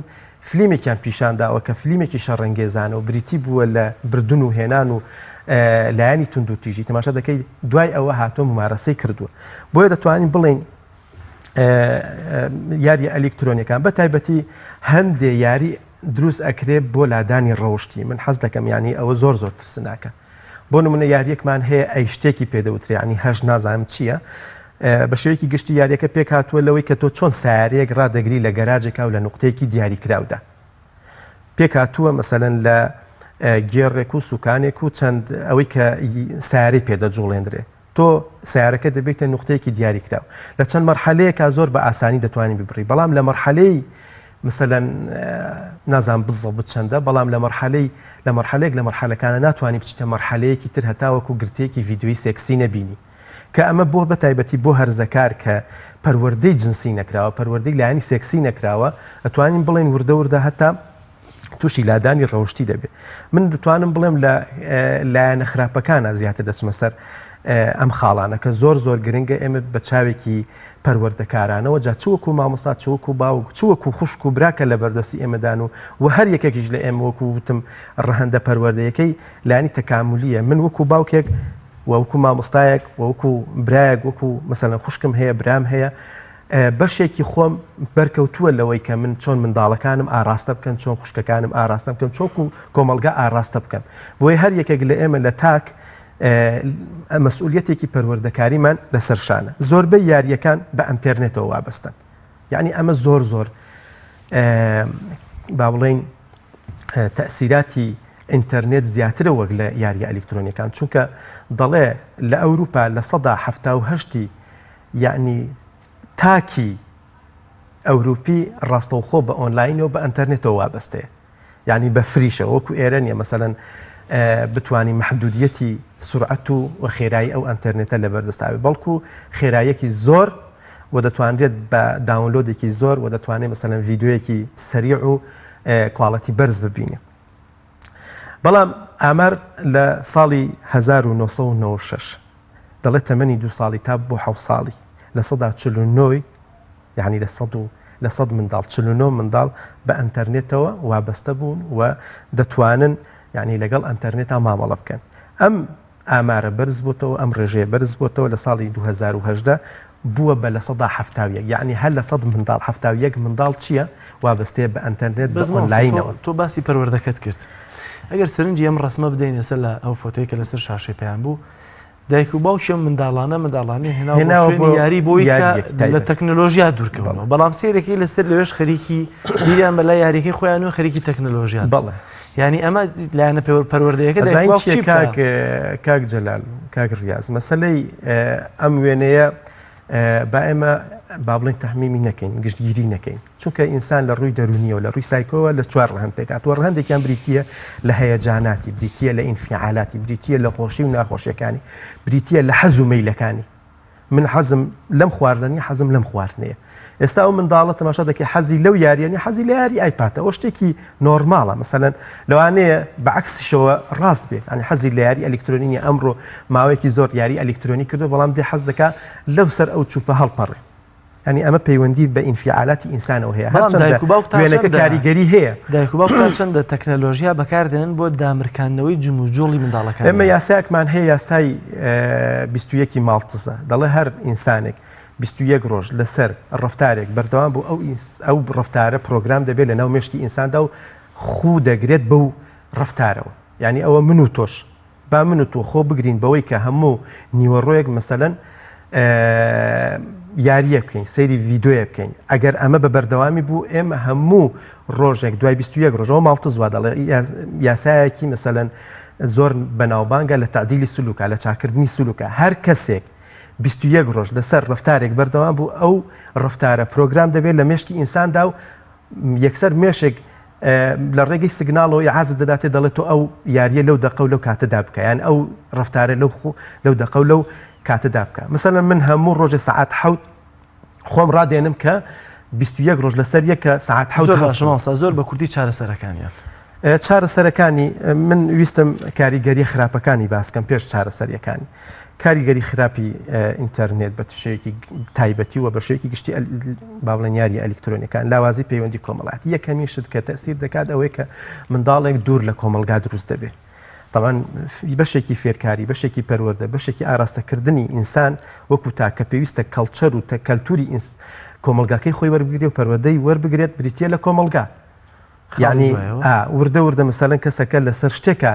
فلیمێکیان پیشان داوە کە فلیمێکی شەڕەنگێزانە و بریتی بووە لە بردن و هێنان و لایەنی توندوتیژی تەماشا دەکەی دوای ئەوە هاتووە ممارەسەی کردووە. بۆیە دەتوانین بڵێین یاریە ئەلیکترۆنیەکان بە تایبەتی هەندێ یاری دروست ئەکرێ بۆ لادانی ڕەوشتی من حەز دەکەم یانی ئەوە زۆر زۆر ترسناکە. بۆ نمونە یاریەکمان هەیە ئەی شتێکی پێدەوترێ ینی هەش نازانم چییە بە شێوەیەکی گشتی یاریەکە پێک هاتووە لەوەی کە تۆ چۆن سیارەیەک ڕادەگری لە گەراجێکا و لە نقطەیەکی دیاریکراودا پێک هاتووە مەسەلەن لە گێڕێک و سوکانێک و چەند ئەوەی کە سیارەی پێدەجوڵێندرێ تۆ سیارەکە دەبێتە نوقتەیەکی دیاریکراو لە چەند مەرحەلەیەکا زۆر بە ئاسانی دەتوانی ببڕی بەڵام لە مەرحەلەی مثلەن نازان بزەبت چەندە بەڵام لە مەرحەلەی لە مەرحەلێک لە مەرحەلەکانە ناتوانانی بچیتە مەرحەلەیەکی تر هەتاوەکو گرتەیەکی ڤیدیۆی سێکسی نەبینی کە ئەمە بۆ بە تایبەتی بۆ هەرزەکار کە پەروەردەی جنسی نەکراوە پەروەردەی لایەنی سێکسی نەکراوە ئەتوانین بڵێن وردە وردە هەتا تووشی لادانی ڕەوشتی دەبێت من دەتوانم بڵێم لە لایەنە خراپەکانە زیاتر دەچمە سەر ئەم خاڵانە کە زۆر زۆر گرنگە ئێمە بە چاوێکی پەروەردەکارانەوە جا چوەکو مامۆستا چوەکو باوک چوەکو خوشک و براکە لە بەردەستی ئێمەدان و و هەر یەکێکیش لە ئێمە وەکو وتم ڕەهەندە پەروەردەیەکەی لایەنی تەکاملیە من وەکو باوکێک وەکو مامۆستایەک وەکو برایەک وەکو مەسەلەن خوشکم هەیە برام هەیە بەشێکی خۆم بەرکەوتووە لەوەی کە من چۆن منداڵەکانم ئاراستە بکەن چۆن خوشکەکانم ئاراستە بکەم چۆکو کۆمەڵگا ئاراستە بکەم بۆیە هەر یەکێک لە ئێمە لە تاک مەسئولیەتێکی پەروەردەکاریمان لەسەر شانە زۆربەی یاریەکان بە ئەتەرنێتەوە وابەستن یعنی ئەمە زۆر زۆر با بڵین تەسیراتی ئینتەرنێت زیاترە وەک لە یاریە ئەلیکترۆنیەکان چونکە دەڵێ لە ئەوروپا لە سەدا هەفتا و هەشتی یەعنی تاکی ئەوروپی ڕاستەوخۆ بە ئۆنلاینەوە بە ئەتەرنێتەوە وابەستەیە یعنی بە فریشە وەکو ئێرە نیە مەسەەن بتانی محدودیەتی سرعەت و و خێرایی ئەو ئەتەرنێتە لە بەردەستاوێ بەڵکو خێرایەکی زۆر و دەتوانرێت بە download ێکی زۆر و دەتوانێت مەسەلەن ڤیدیۆیەکی سەریع و quality بەرز ببینێ بەڵام ئامار لە ساڵی 1996 دەڵێت تەمەنی دوو ساڵی تا بۆ حەوت ساڵی 49% یعنی لە سەد و لە سەد منداڵ 49 منداڵ بە ئەتەرنێتەوە وابەستە بوون و دەتوانن یعنی لەگەڵ ئەتەرنێتا مامەڵە بکەن ئەم ئامارە بەرز بۆتەوە ئەم ڕێژەیە بەرز بۆتەوە لە ساڵی 2018 بووە بە 71% یعنی هەر لە سەد منداڵ 71 منداڵ چییە وابەستەیە بە ئەتەرنێت بە ئۆنلاینەوە. تۆ باسی پەروەردەکەت کرد ئەگەر سەرنجی ئەم ڕسمە بدەین ئێستا لە ئەو فۆتۆی کە لەسەر شاشەی پەیام بوو دایک و باوکی ئەم منداڵانە منداڵانی هێناوە بۆ یاری بۆی لە تەکنەلۆژیا دوورکەونەوە بەڵام سێرەکەی لەسەر لەوێش خەریکی بیریان بەلای یاریەکەی خۆیان و خەریکی تەکنەلۆژیا بەڵێ یعنی ئەمە لایەنە پێوەر پەروەردەیەکە دەزانین کاک کاک جەلال کاک ڕیاز مەسەلەی ئەم وێنەیە با ئێمە با بڵێن تەعمیمی نەکەین گشتگیری نەکەین چونکە ئینسان لە ڕووی دەروونیەوە لە ڕووی سایکۆوە لە چوار ڕەهەند پێکهاتووە، ڕەهەندێکیان بریتییە لە هەیەجاناتی، بریتییە لە ئینفیعالاتی، بریتییە لە خۆشی و ناخۆشیەکانی، بریتییە لە حەز و مەیلەکانی. من حەزم لەم خواردنە نیە حەزم لەم خواردنەیە ئێستا ئەو منداڵە تەماشا دەکەی حەزی لەو یاریە نیە حەزی لە یاری ئایپاتە ئەو شتێکی نۆرماڵە مەسەلەن لەوانەیە بە عەکسیشەوە ڕاست بێ یانی حەزی لە یاری ئەلیکترۆنی نیە ئەمڕۆ ماوەیەکی زۆر یاری ئەلیکترۆنی کردو بەڵام دێ حەز دەکا لەو سەر ئەو چوپە هەڵپەڕێ یانی ئەمە پەیوەندی بە ئینفیعالاتی ئینسانەوە هەیە بەڵام هەرچەندە دایک و باوک تا وێنەکە چەندە کاریگەری هەیە دایک و باوک تا چەندە تەکنەلۆژیا بەکاردێنن بۆ دامرکاندنەوەی جموجوڵی ئێمە منداڵەکانیان؟ یاسایەکمان هەیە یاسای 21 ماڵتزە دەڵێ هەر ئینسانێک 21 ڕۆژ لەسەر ڕەفتارێک بەردەوام بوو ئەو ئەو ڕەفتارە پرۆگرام دەبێت لەناو مێشکی ئینساندا و خوو دەگرێت بەو ڕەفتارەوە یعنی ئەوە من و تۆش با من و تۆ خۆ بگرین بەوەی کە هەموو نیوەڕۆیەک مەسەلەن یارییەک بکەین سەیری ڤیدۆیە بکەین ئەگەر ئەمە بە بەردەوامی بوو ئێمە هەموو ڕۆژێک دوای 21 ڕۆژەوە ماڵتز وا دەڵێ یاسایەکی مەسەلەن زۆر بەناوبانگە لە تعدیلی سلوکە لە چاکردنی سلوکە هەر کەسێک 21 ڕۆژ لەسەر ڕفتارێک بەردەوام بوو ئەو ڕفتارە پرۆگرام دەبێت لە مێشکی ئینساندا و یەکسەر مێشک لە ڕێگەی سگناڵەوە ئیعازت دەداتێ دەڵێت تۆ ئەو یاریە لەو دەقە و لەو کاتەدا بکە یان ئەو ڕفتارە لەو خۆ لەو دەقە و لەو کاتەدا بکە مثلەن من هەموو ڕۆژێ سەعات حەوت خۆم ڕادێنم کە 21 ڕۆژ لەسەر یەکە سەعات حەوت زۆر باشە هەستم. مامۆستا زۆر بە کوردی چارەسەرەکانیان. چارەسەرەکانی من ویستم کاریگەریە خراپەکانی باسکەم پێش چارەسەریەکانی. کاریگەری خراپی ئینتەرنێت بە شێوەیەکی تایبەتی و بە شێوەیەکی گشتی با بڵێن یاریە ئەلیکترۆنیەکان لاوازی پەیوەندی کۆمەڵایەتی یەکەمین شت کە تەسیر دەکات ئەوەیە کە منداڵێک دوور لە کۆمەڵگا دروست دەبێت طبعا بەشێکی فێرکاری بەشێکی پەروەردە بەشێکی ئاراستەکردنی ئینسان وەکو تا کە پێویستە کەڵچەر و کەلتوری کۆمەلگاکەی خۆی وەربگرێ و پەروەردەی وەربگرێت بریتە لە کۆمەلگا یانی وردە وردە مەسەلەن کەسەکە لەسەر شتێکە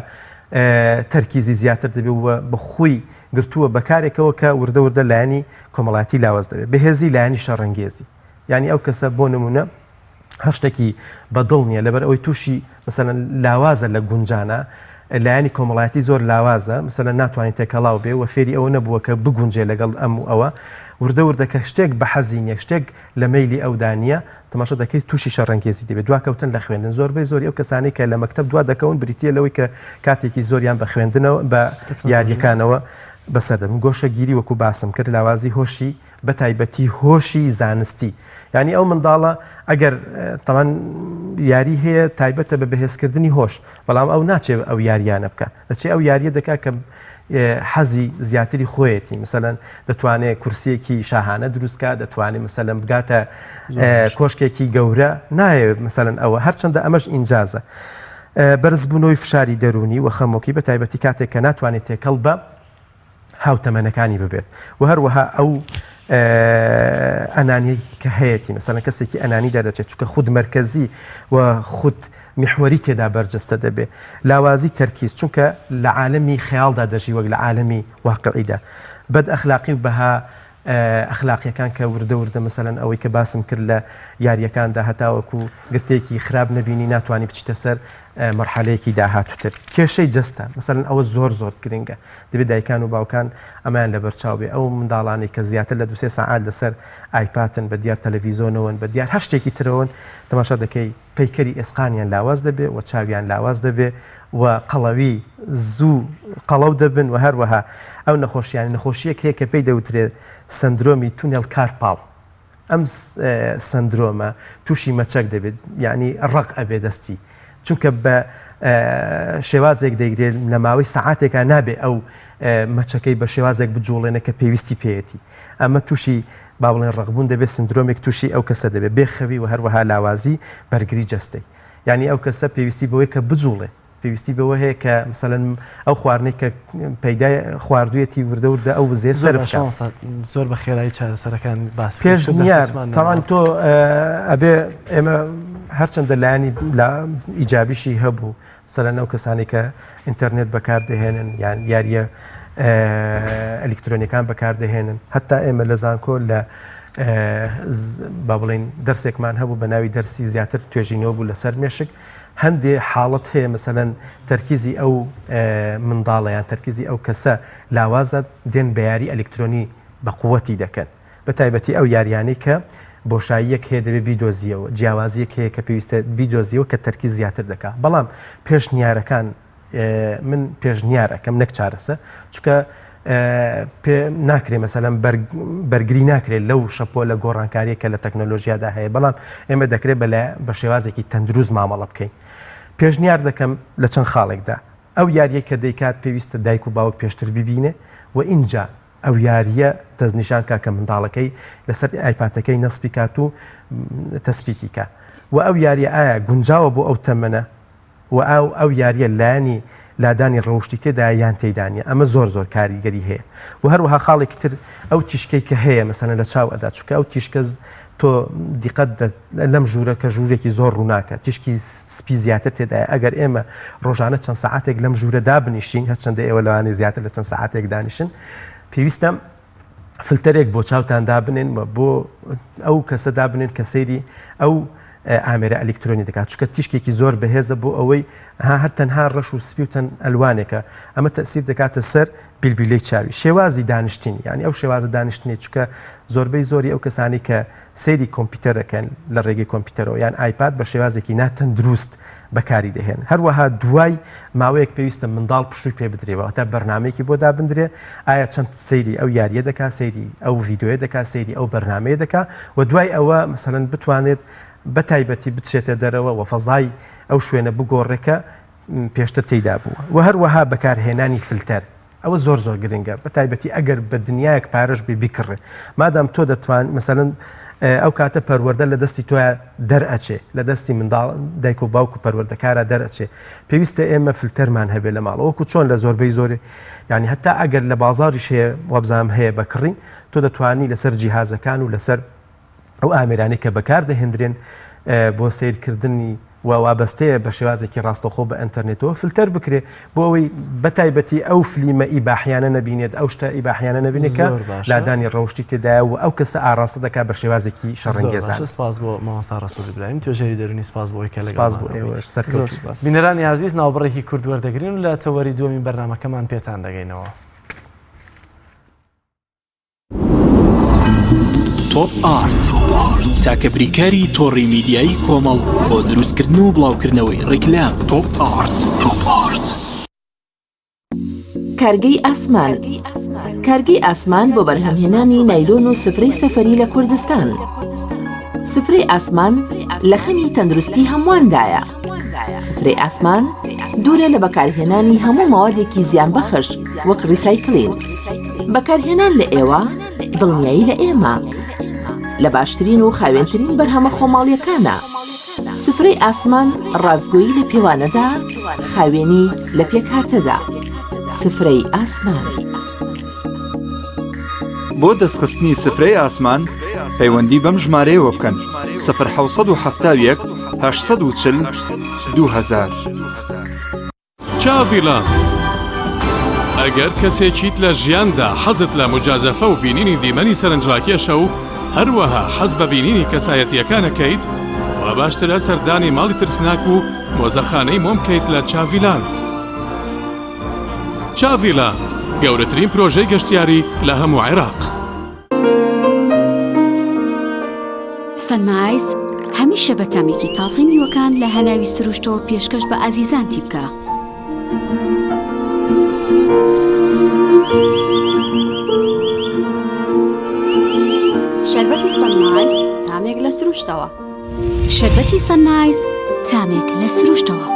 تەرکیزی زیاتر دەبێت و بە خۆی گرتووە بەکارێکەوە کە وردە وردە لایەنی کۆمەڵاتی لاواز دەبێت بەهێزی لایەنی شەڕەنگێزی یعنی ئەو کەسە بۆ نمونە هەر شتێکی بەدڵ نییە لەبەر ئەوەی تووشی مەسەلەن لاوازە لە گونجانە لایەنی کۆمەڵایەتی زۆر لاوازە مەسەلەن ناتوانێت تێکەڵاو بێ و فێری ئەوە نەبووە کە بگونجێ لەگەڵ ئەم و ئەوە وردە وردە کە شتێک بە حەزی نییە شتێک لە مەیلی ئەودا نییە تەماشا دەکەیت تووشی شەڕەنگێزی دەبێت دواکەوتن لە خوێندن زۆربەی زۆری ئەو کەسانەی کە لە مەکتەب دوا دەکەون بریتییە لەوەی کە کاتێکی زۆریان بە خوێندنەوە بە یارییەکانەوە بەسەر دەبن گۆشەگیری وەکو باسم کرد لاوازی هۆشی بە تایبەتی هۆشی زانستی یعنی ئەو منداڵە ئەگەر تەمان یاری هەیە تایبەتە بە بەهێزکردنی هۆش بەڵام ئەو ناچێت ئەو یاریانە بکە دەچێت ئەو یاریە دەکات کە حەزی زیاتری خۆیەتی مثلەن دەتوانێت کورسیەکی شاهانە دروستکە دەتوانێت مثلەن بگاتە کۆشکێکی گەورە نایەوێت مثلەن ئەوە هەرچەندە ئەمەش ئینجازە بەرزبوونەوەی فشاری دەرونی و خەمۆکی بە تایبەتی کاتێک کە ناتوانێت تێکەڵ بە هاوتەمەنەکانی ببێت و هەروەها ئەو ئەنانی کە هەیەی مەسەلەن کەسێکی ئەنانی دەردەچێت چونکە خود مەرکەزی و خود میحوەری تێدا بەرجەستە دەبێ لاوازی تەرکیز چونکە لە عالەمی خەیاڵدا دەژی وەک لە عالەمی واقعیدا بەد ئەخلاقی و بەها ئەخلاقیەکان کە وردە وردە مەسەلەن ئەوەی کە باسم کرد لە یاریەکاندا هەتاوەکو گرتەیەکی خراپ نەبینی ناتوانانی بچیتە سەر مەرحەلەیەکی داهاتووتر. کێشەی جەستە، مەسەلەن ئەوە زۆر زۆر گرنگە، دەبێت دایکان و باوکان ئەمەیان لەبەرچاو بێ، ئەو منداڵانەی کە زیاتر لە دوو سێ سەعات لەسەر ئایپاتن، بە دیار تەلەڤیزۆنەوەن، بە دیار هەر شتێکی ترەوەن، تەماشا دەکەی پەیکەری ئێسقانیان لاواز دەبێ و چاویان لاواز دەبێ و قەڵەوی زوو قەڵەو دەبن و هەروەها ئەو نەخۆشیانە، نەخۆشییەک هەیە کە پێی دەوترێت سەندرۆمی تونێل کارپاڵ. ئەم سەندرۆمە تووشی مەچەک دەبێت یعنی ڕق ئەبێ دەستی چونکە بە شێوازێک دەیگرێت لە ماوەی سەعاتێکا نابێ ئەو مەچەکەی بە شێوازێک بجوڵێنە کە پێویستی پێیەتی ئەمە تووشی با بڵێن ڕقبوون دەبێت سندرۆمێک تووشی ئەو کەسە دەبێت بێخەوی و هەروەها لاوازی بەرگری جەستەی یعنی ئەو کەسە پێویستی بەوەی کە بجوڵێ پێویستی بەوە هەیە کە مەسەلەن ئەو خواردنەی کە پەیدای خواردوویەتی وردە وردە ئەو وزەیە زۆر سەرف باشە بکات. مامۆستا زۆر بە خێرایی چارەسەرەکان باس بکەین پێش چون نییە دەرفەتمان تاوان نەماوە. تۆ ئەبێ ئێمە هەرچەندە لایەنی لە ئیجابیشی هەبوو مەسەلەن ئەو کەسانی کە ئینتەرنێت بەکاردەهێنن یان یاریە ئەلیکترۆنیەکان بەکاردەهێنن هەتا ئێمە لە زانکۆ لە با بڵێین دەرسێکمان هەبوو بە ناوی دەرسی زیاتر توێژینەوە بوو لەسەر مێشک هەندێ حاڵەت هەیە مەسەلەن تەرکیزی ئەو منداڵە یان تەرکیزی ئەو کەسە لاوازە دێن بە یاری ئەلکترۆنی بە قوتی دەکەن بە تایبەتی ئەو یاریانەی کە بۆشاییەک هەیە دەبێت بیدۆزیەوە جیاوازیەک هەیە کە پێویستە بیدۆزیەوە کە تەرکیز زیاتر دەکا بەڵام پێشنیارەکان من پێشنیار ئەکەم نەک چارەسەر چونکە. پێ ناکرێ مەسەلەن بەرگری ناکرێت لەو شەپۆلە گۆڕانکاریە کە لە تەکنەلۆژیادا هەیە بەڵام ئێمە دەکرێت بە شێوازێکی تەندروست مامەڵە بکەین پێشنیار دەکەم لە چەند خاڵێکدا ئەو یاریەی کە دەیکات پێویستە دایک و باوک پێشتر ببینێ و ئینجا ئەو یاریە دەستنیشان کا کە منداڵەکەی لەسەر ئایپاتەکەی نەسپی کات و تەسپیتی کا و ئەو یاریە ئایا گونجاوە بۆ ئەو تەمەنە و ئاو ئەو یاریە لایەنی لادانی ڕەوشتی تێدایە یان تێیدا نیە ئەمە زۆر زۆر کاریگەری هەیە و هەروەها خاڵێکی تر ئەو تیشکەی کە هەیە مەسەلەن لە چاو ئەدا چونکە ئەو تیشکە تۆ دیقەت لەم ژوورە کە ژوورێکی زۆر ڕووناکە تیشکی سپی زیاتر تێدایە ئەگەر ئێمە ڕۆژانە چەند سەعاتێک لەم ژوورە دابنیشین هەرچەندە ئێوە لەوانەیە زیاتر لە چەند سەعاتێک دانیشن پێویستە فلتەرێک بۆ چاوتان دابنێن و بۆ ئەو کەسە دابنێن کە سەیری ئەو ئامێرە ئەلیکترۆنی دەکات چونکە تیشکێکی زۆر بەهێزە بۆ ئەوەی ها هەر تەنها ڕەش و سپی و تەن ئەلوانێکە ئەمە تەسیر دەکاتە سەر بیلبیلەی چاوی شێوازی دانیشتین یعنی ئەو شێوازە دانیشتنی چونکە زۆربەی زۆری ئەو کەسانی کە سەیری کۆمپیوتەرەکەن لە ڕێگەی کۆمپیوتەرەوە یان ئایپاد بە شێوازێکی ناتەندروست بەکاری دەهێن هەروەها دوای ماوەیەک پێویستە منداڵ پشووی پێ بدرێ واتە بەرنامەیەکی بۆ دابندرێ ئایا چەند سەیری ئەو یاریە دەکا سەیری ئەو ڤیدیۆیە دەکا سەیری ئەو بەرنامەیە دەکا و دوای ئەوە مەسەلەن بتوانێت بە تایبەتی بچێتە دەرەوە و فەزای ئەو شوێنە بگۆڕێ کە پێشتر تێیدا بووە و هەروەها بەکارهێنانی فلتەر ئەوە زۆر زۆر گرنگە بە تایبەتی ئەگەر بە دنیایەک پارەش بێ بیکڕێ مادام تۆ دەتوان مەسەلەن ئەو کاتە پەروەردە لە دەستی تۆیا دەرئەچێ لە دەستی منداڵ دایک و باوک و پەروەردەکارا دەرئەچێ پێویستە ئێمە فلتەرمان هەبێ لە ماڵەوە وەکو چۆن لە زۆربەی زۆری یعنی هەتا ئەگەر لە بازاڕیش هەیە وابزانم هەیە بە کڕین تۆ دەتوانی لەسەر جیهازەکان و لەسەر ئەو ئامێرانەی کە بەکار دەهێندرێن بۆ سەیرکردنی و وابەستەیە بە شێوازێکی ڕاستەوخۆ بە ئەنتەرنێتەوە فلتەر بکرێ بۆ ئەوەی بە تایبەتی ئەو فلیمە ئیباحیانە نەبینێت ئەو شتە ئیباحیانە نەبینێت کە لادانی ڕەوشتی تێدایە و ئەو کەسە ئاراستە دەکات بە شێوازێکی شەڕەنگێزانە. سپاس بۆ مامۆستا ڕەسوڵ ئیبراهیم توێژەری دەروونی سپاس بۆ ئەوەی کە لەگەڵمان سپاس بۆ ئێوەش سەرکەوتوو زۆر سپاس. بینەرانی ئازیز ناوبڕێکی کورت وەردەگرین و لە تەوەری دووەمی بەرنامەکەمان پێتان دەگەینەوە. تۆپ ئارت تاکە بریکاری تۆڕی میدیایی کۆمەڵ بۆ دروستکردن و بڵاوکردنەوەی ڕیکلام تۆپ ئارت تۆپ ئارت. کارگەی ئاسمان کارگەی ئاسمان بۆ بەرهەمهێنانی نایلۆن و سفرەی سەفەری لە کوردستان سفرەی ئاسمان لە خەمی تەندروستی هەموواندایە سفرەی ئاسمان دوورە لە بەکارهێنانی هەموو مەوادێکی زیانبەخش وەک ڕیسایکلین بەکارهێنان لە ئێوە دڵنیایی لە ئێمە لە باشترین و خاوێنترین بەرهەمە خۆماڵیەکانە سفرەی ئاسمان ڕاستگۆیی لە پێوانەدا خاوێنی لە پێکهاتەدا سفرەی ئاسمان. بۆ دەستخستنی سفرەی ئاسمان پەیوەندی بەم ژمارەیەوە بکەن، سفر 771 840 2000. چاڤیلاند ئەگەر کەسێکیت لە ژیاندا حەزت لە موجازەفە و بینینی دیمەنی سەرنجڕاکێشە و هەروەها حەز بە بینینی کەسایەتییەکانەکەیت وا باشترە سەردانی ماڵی ترسناک و مۆزەخانەی مۆم بکەیت لە چاڤیلاند. چاڤیلاند گەورەترین پرۆژەی گەشتیاری لە هەموو عێراق. سەنایس هەمیشە بە تامێکی تازەی میوەکان لە هەناوی سروشتەوە پێشکەش بە ئازیزانتی بکە. شەربەتی سەنایس تامێک لە سروشتەوە. شەربەتی سەنایس تامێک لە سروشتەوە.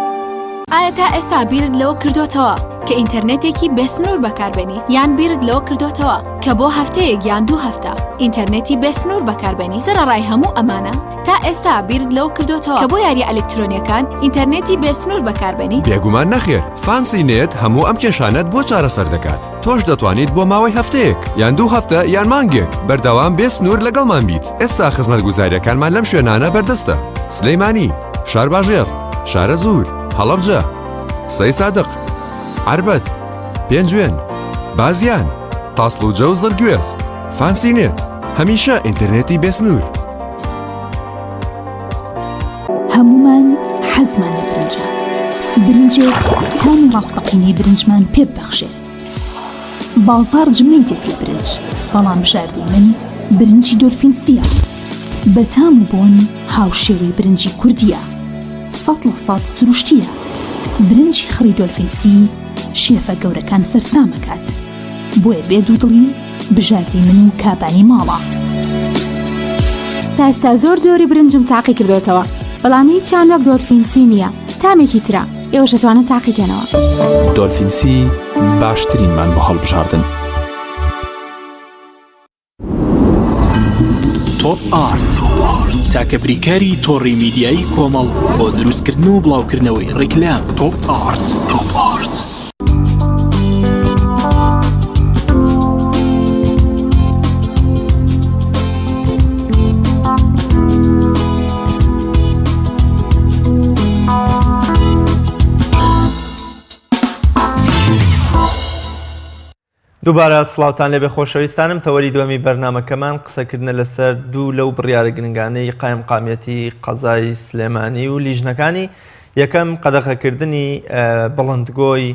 ئایا تا ئێستا بیرت لەوە کردۆتەوە کە ئینتەرنێتێکی بێسنوور بەکاربێنیت یان بیرت لەوە کردۆتەوە کە بۆ هەفتەیەک یان دوو هەفتە ئینتەرنێتی بێسنوور بەکاربێنی سەرەڕای هەموو ئەمانە تا ئێستا بیرت لەوە کردۆتەوە کە بۆ یاریە ئەلکترۆنیەکان ئینتەرنێتی بێسنوور بەکاربێنیت؟ بێگومان نەخێر، فانسی نێت هەموو ئەم کێشانەت بۆ چارەسەر دەکات، تۆش دەتوانیت بۆ ماوەی هەفتەیەک یان دوو هەفتە یان مانگێک بەردەوام بێ سنوور لەگەڵمان بیت، ئێستا خزمەتگوزارییەکانمان لەم شوێنانە بەردەستە، سلێمانی، شارباژێڕ، شارەزوور، هەڵەبجە، سەیسادق، عەربەت، پێنجوێن، بازیان، تاسڵوجە و زڕگوێز. فانسی نێت، هەمیشە ئینتەرنێتی بێسنوور. هەموومان حەزمان لە برنجە، برنجێک تامی ڕاستەقینەی برنجمان پێ ببەخشێت. بازاڕ جمەی دێت لە برنج، بەڵام بژاردەی من برنجی دۆلفین سییە. بە تام و بۆن هاوشێوەی برنجی کوردییە. 100% سروشتییە. برنجی خڕی دۆلفین سی شێفە گەورەکان سەرسام ئەکات. بۆیە بێ دوودڵی بژاردی من و کابانی ماڵە. تا ئێستا زۆر جۆری برنجم تاقی کردۆتەوە بەڵام هیچیان وەک دۆلفینسی نییە تامێکی ترە ئێوەش ئەتوانن تاقیکەنەوە. دۆلفینسی باشترینمان بۆ هەڵبژاردن. تۆپ ئارت تاکە بریکاری تۆڕی میدیایی کۆمەڵ بۆ دروستکردن و بڵاوکردنەوەی ڕیکلام تۆپ ئارت تۆپ ئارت. دووبارە سڵاوتان لێبێ خۆشەویستانم تەوەری دووەمی بەرنامەکەمان قسەکردنە لەسەر دوو لەو بڕیارە گرنگانەی قایمقامیەتی قەزای سلێمانی و لیژنەکانی یەکەم قەدەغەکردنی بڵندگۆی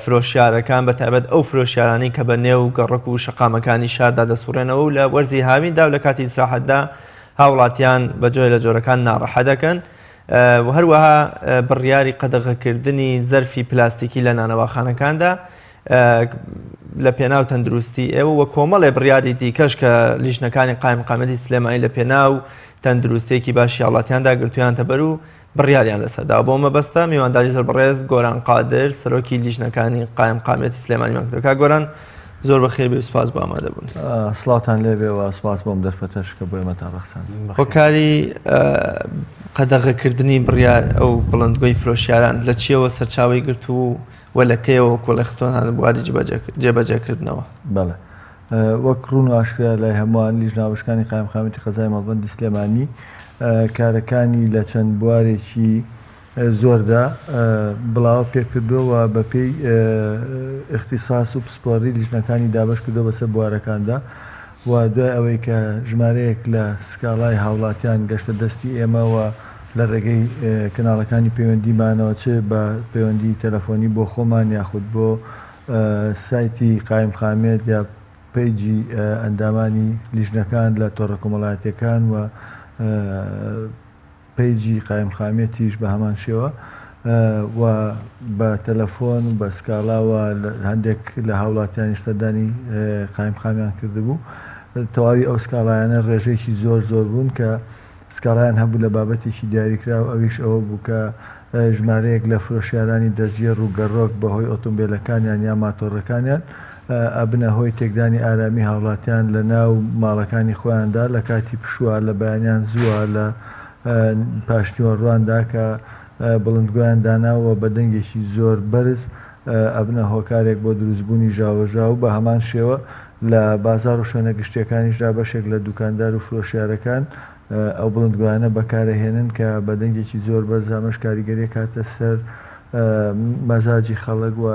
فرۆشیارەکان بە تایبەت ئەو فرۆشیارانەی کە بە نێو گەڕەک و شەقامەکانی شاردا دەسوڕێنەوە و لە وەرزی هاویندا و لە کاتی ئیسراحەتدا هاوڵاتیان بە جۆرە لە جۆرەکان ناڕەحە دەکەن و هەروەها بڕیاری قەدەغەکردنی زەرفی پلاستیکی لە نانەواخانەکاندا لە پێناو تەندروستی ئێوە و کۆمەڵێ بڕیاری دیکەش کە لیژنەکانی قایمقامەتی سلێمانی لە پێناو تەندروستێکی باشی هاوڵاتیاندا گرتویانتە بەر و بڕیاریان لەسەر داوە. بۆ مەبەستە میوانداری زۆر بەڕێز گۆران قادر سەرۆکی لیژنەکانی قایمقامیەتی سلێمانیمان کردوە. کاک گۆران زۆر بەخێر بێی و سوپاس بۆ ئامادەبوون. سڵاوتان لێبێ و سوپاس بۆ ئەم دەرفەتەش کە بۆ ئێمەتان ڕەخساند. هۆکاری قەدەغەکردنی بڕیار ئەو بڵندگۆی فرۆشیاران لە چییەوە سەرچاوەی گرتوو و لە کەیەوە وەکوو ڕێکخستووانە بواری جێبەجێکردنەوە؟ بەڵێ. وەک ڕوون و ئاشکرایە لای هەمووان، لیژنە هاوبەشەکانی قایمقامیەتی قەزای مەڵبەندی سلێمانی کارەکانی لە چەند بوارێکی زۆردا بڵاوە پێکردووە و بەپێی ئیختیساس و پسپۆڕی لیژنەکانی دابەش کردووە بەسەر بوارەکاندا و دوای ئەوەی کە ژمارەیەک لە سکاڵای هاوڵاتیان گەشتە دەستی ئێمە و لە ڕێگەی کەناڵەکانی پەیوەندیمانەوە چ بە پەیوەندی تەلەفۆنی بۆ خۆمان یاخود بۆ سایتی قایمقامیەت یا پەیجی ئەندامانی لیژنەکان لە تۆڕە کۆمەڵایەتیەکان و پەیجی قایمقامیەتیش بە هەمان شێوە و بە تەلەفۆن و بە سکاڵا و هەندێک لە هاوڵاتیانیش سەردانی قایمقامیان کردبوو تەواوی ئەو سکاڵایانە ڕێژەیەکی زۆر زۆر بوون کە سکاڵایان هەبوو لە بابەتێکی دیاریکراو ئەویش ئەوە بوو کە ژمارەیەک لە فرۆشیارانی دەستگێڕ و گەڕۆک بەهۆی ئۆتۆمبێلەکانیان یا ماتۆڕەکانیان ئەبنە هۆی تێکدانی ئارامی هاوڵاتیان لە ناو ماڵەکانی خۆیاندا لە کاتی پشووە لە بەیانیان زووە لە پاشنیوەڕواندا کە بڵندگۆیان داناوە بە دەنگێکی زۆر بەرز ئەبنە هۆکارێک بۆ دروستبوونی ژاوەژاو بە هەمان شێوە لە بازاڕ و شوێنە گشتییەکانیشدا بەشێک لە دوکاندار و فرۆشیارەکان ئەو بڵندگۆیانە بەکارئەهێنن کە بە دەنگێکی زۆر بەرز ئەمەش کاریگەری ئەکاتە سەر مەزاجی خەڵک و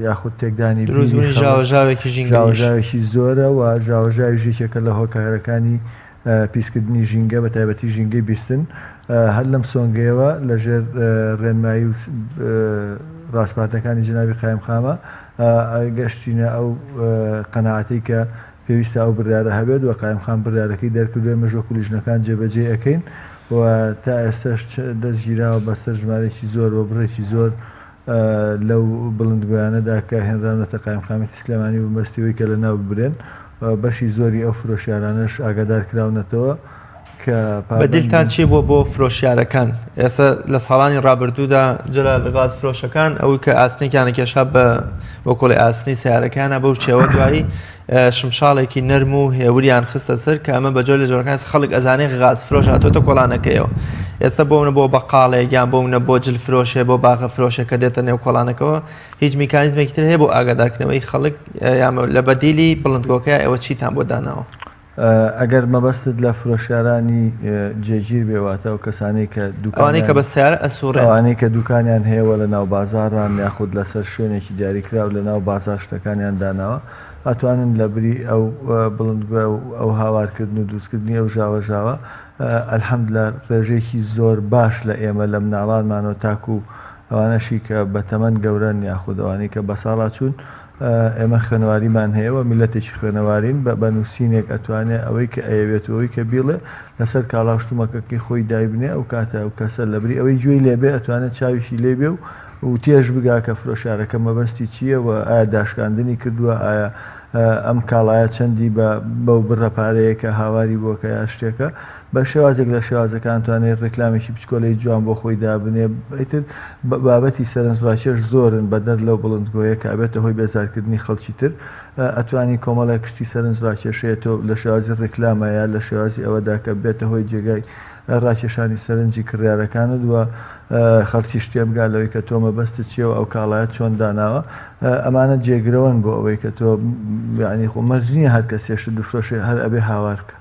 یاخود تێکدانی بیری دروستبوونی خەڵک. ژاوەژاوێکی ژینگەییش. ژاوەژاوێکی زۆرە و ژاوەژاویش یەکێکە لە هۆکارەکانی پیسکردنی ژینگە بە تایبەتی ژینگەی بیستن. هەر لەم سۆنگەیەوە لە ژێر ڕێنمایی و ڕاسپاردەکانی جەنابی قایمقامە گەشتینە ئەو قەناعەتەی کە پێویستە ئەو بڕیارە هەبێت و قایمقام بڕیارەکەی دەرکردووە، ئێمەش وەکو لیژنەکان جێبەجێی ئەکەین و تا ئێستاش دەست گیراوە بەسەر ژمارەیەکی زۆر و بڕێکی زۆر لەو بڵندگۆیانەدا کە هێنراونەتە قایمقامیەتی سلێمانی بە مەبەستی ئەوەی کە لەناو ببرێن و بەشی زۆری ئەو فرۆشیارانەش ئاگادار کراونەتەوە کە پابەند بەدیلتان بن. چی بووە بۆ فرۆشیارەکان؟ ئێستا لە ساڵانی ڕابردوودا جەلال غاز فرۆشەکان ئەوەی کە ئاسنێکیان کێشا بە وەکۆڵی ئاسنی سیارەکانە بەو چێوە دوایی شمشاڵێکی نەرم و هێوریان خستە سەر کە ئەمە بە جۆر لە جۆرەکان خەڵک ئەزانێ غاز فرۆش هاتۆتە کۆڵانەکەیەوە ئێستا بۆ منە بۆ بەقاڵێک یان بۆ منە بۆ جل فرۆشێ بۆ باخە فرۆشێک کە دێتە نێو کۆڵانەکەەوە هیچ میکانیزمێکی تر هەیە بۆ ئاگادارکردنەوەی خەڵک یان لە بەدیلی بڵندگۆکە ئێوە چیتان بۆ داناوە؟ ئەگەر مەبەستت لە فرۆشیارانی جێگیر بێ واتە ئەو کەسانەی کە ئەوانەی کە دوکانیان بە سەیارە ئەسوڕێن. ئەوانەی کە دوکانیان هەیە و لە ناو بازاڕان یاخود لەسەر شوێنێکی دیاریکراو لە ناو بازاڕ شتەکانیان داناوە ئەتوانن لە بری ئەو بڵندگۆ و ئەو هاوارکردن و دروستکردنی ئەو ژاوەژاوە الحمدللە ڕێژەیەکی زۆر باش لە ئێمە لە مناڵانمانەوە تاکو ئەوانەشی کە بە تەمەن گەورەن یاخود ئەوانەی کە بەساڵاچوون ئێمە خوێنەواریمان هەیە و میللەتێکی خوێنەوارین، بە بە نووسینێک ئەتوانێ ئەوەی کە ئەیەوێت و ئەوەی کە بیڵێ لەسەر کاڵا و شتومەکەکەی خۆی دایبنێ، ئەو کاتە ئەو کەسە لەبری ئەوەی گوێی لێ بێ ئەتوانێ چاویشی لێ بێ و و تێش بگا کە فرۆشیارەکە مەبەستی چییە و ئایا داشکاندنی کردووە، ئایا. ئەم کاڵایە چەندی بە بەو بڕە پارەیە کە هاواری بۆ کە یا شتێکە بە شێوازێک لە شێوازەکان توانێت ڕێکلامێکی بچکۆلەی جوان بۆ خۆی دابنێ ئیتر بابەتی سەرنجڕاکێش زۆرن بەدەر لەو بڵندگۆیە کە ئەبێتە هۆی بێزارکردنی خەڵکی تر ئەتوانی کۆمەڵێک شتی سەرنجڕاکێش هەیە تۆ لە شێوازی ڕیکلامە یا لە شێوازی ئەوەدا کە بێتە هۆی جێگای ڕاکێشانی سەرنجی کڕیارەکانت و خەڵکیش تێبگا لەوەی کە تۆ مەبەستت چییە و ئەو کاڵایەت چۆن داناوە ئەمانە جێگرەوەن بۆ ئەوەی کە تۆ یعنی خۆ مەرج نییە هەر کەسێ شت بفرۆشێ هەر ئەبێ هاوار بکە.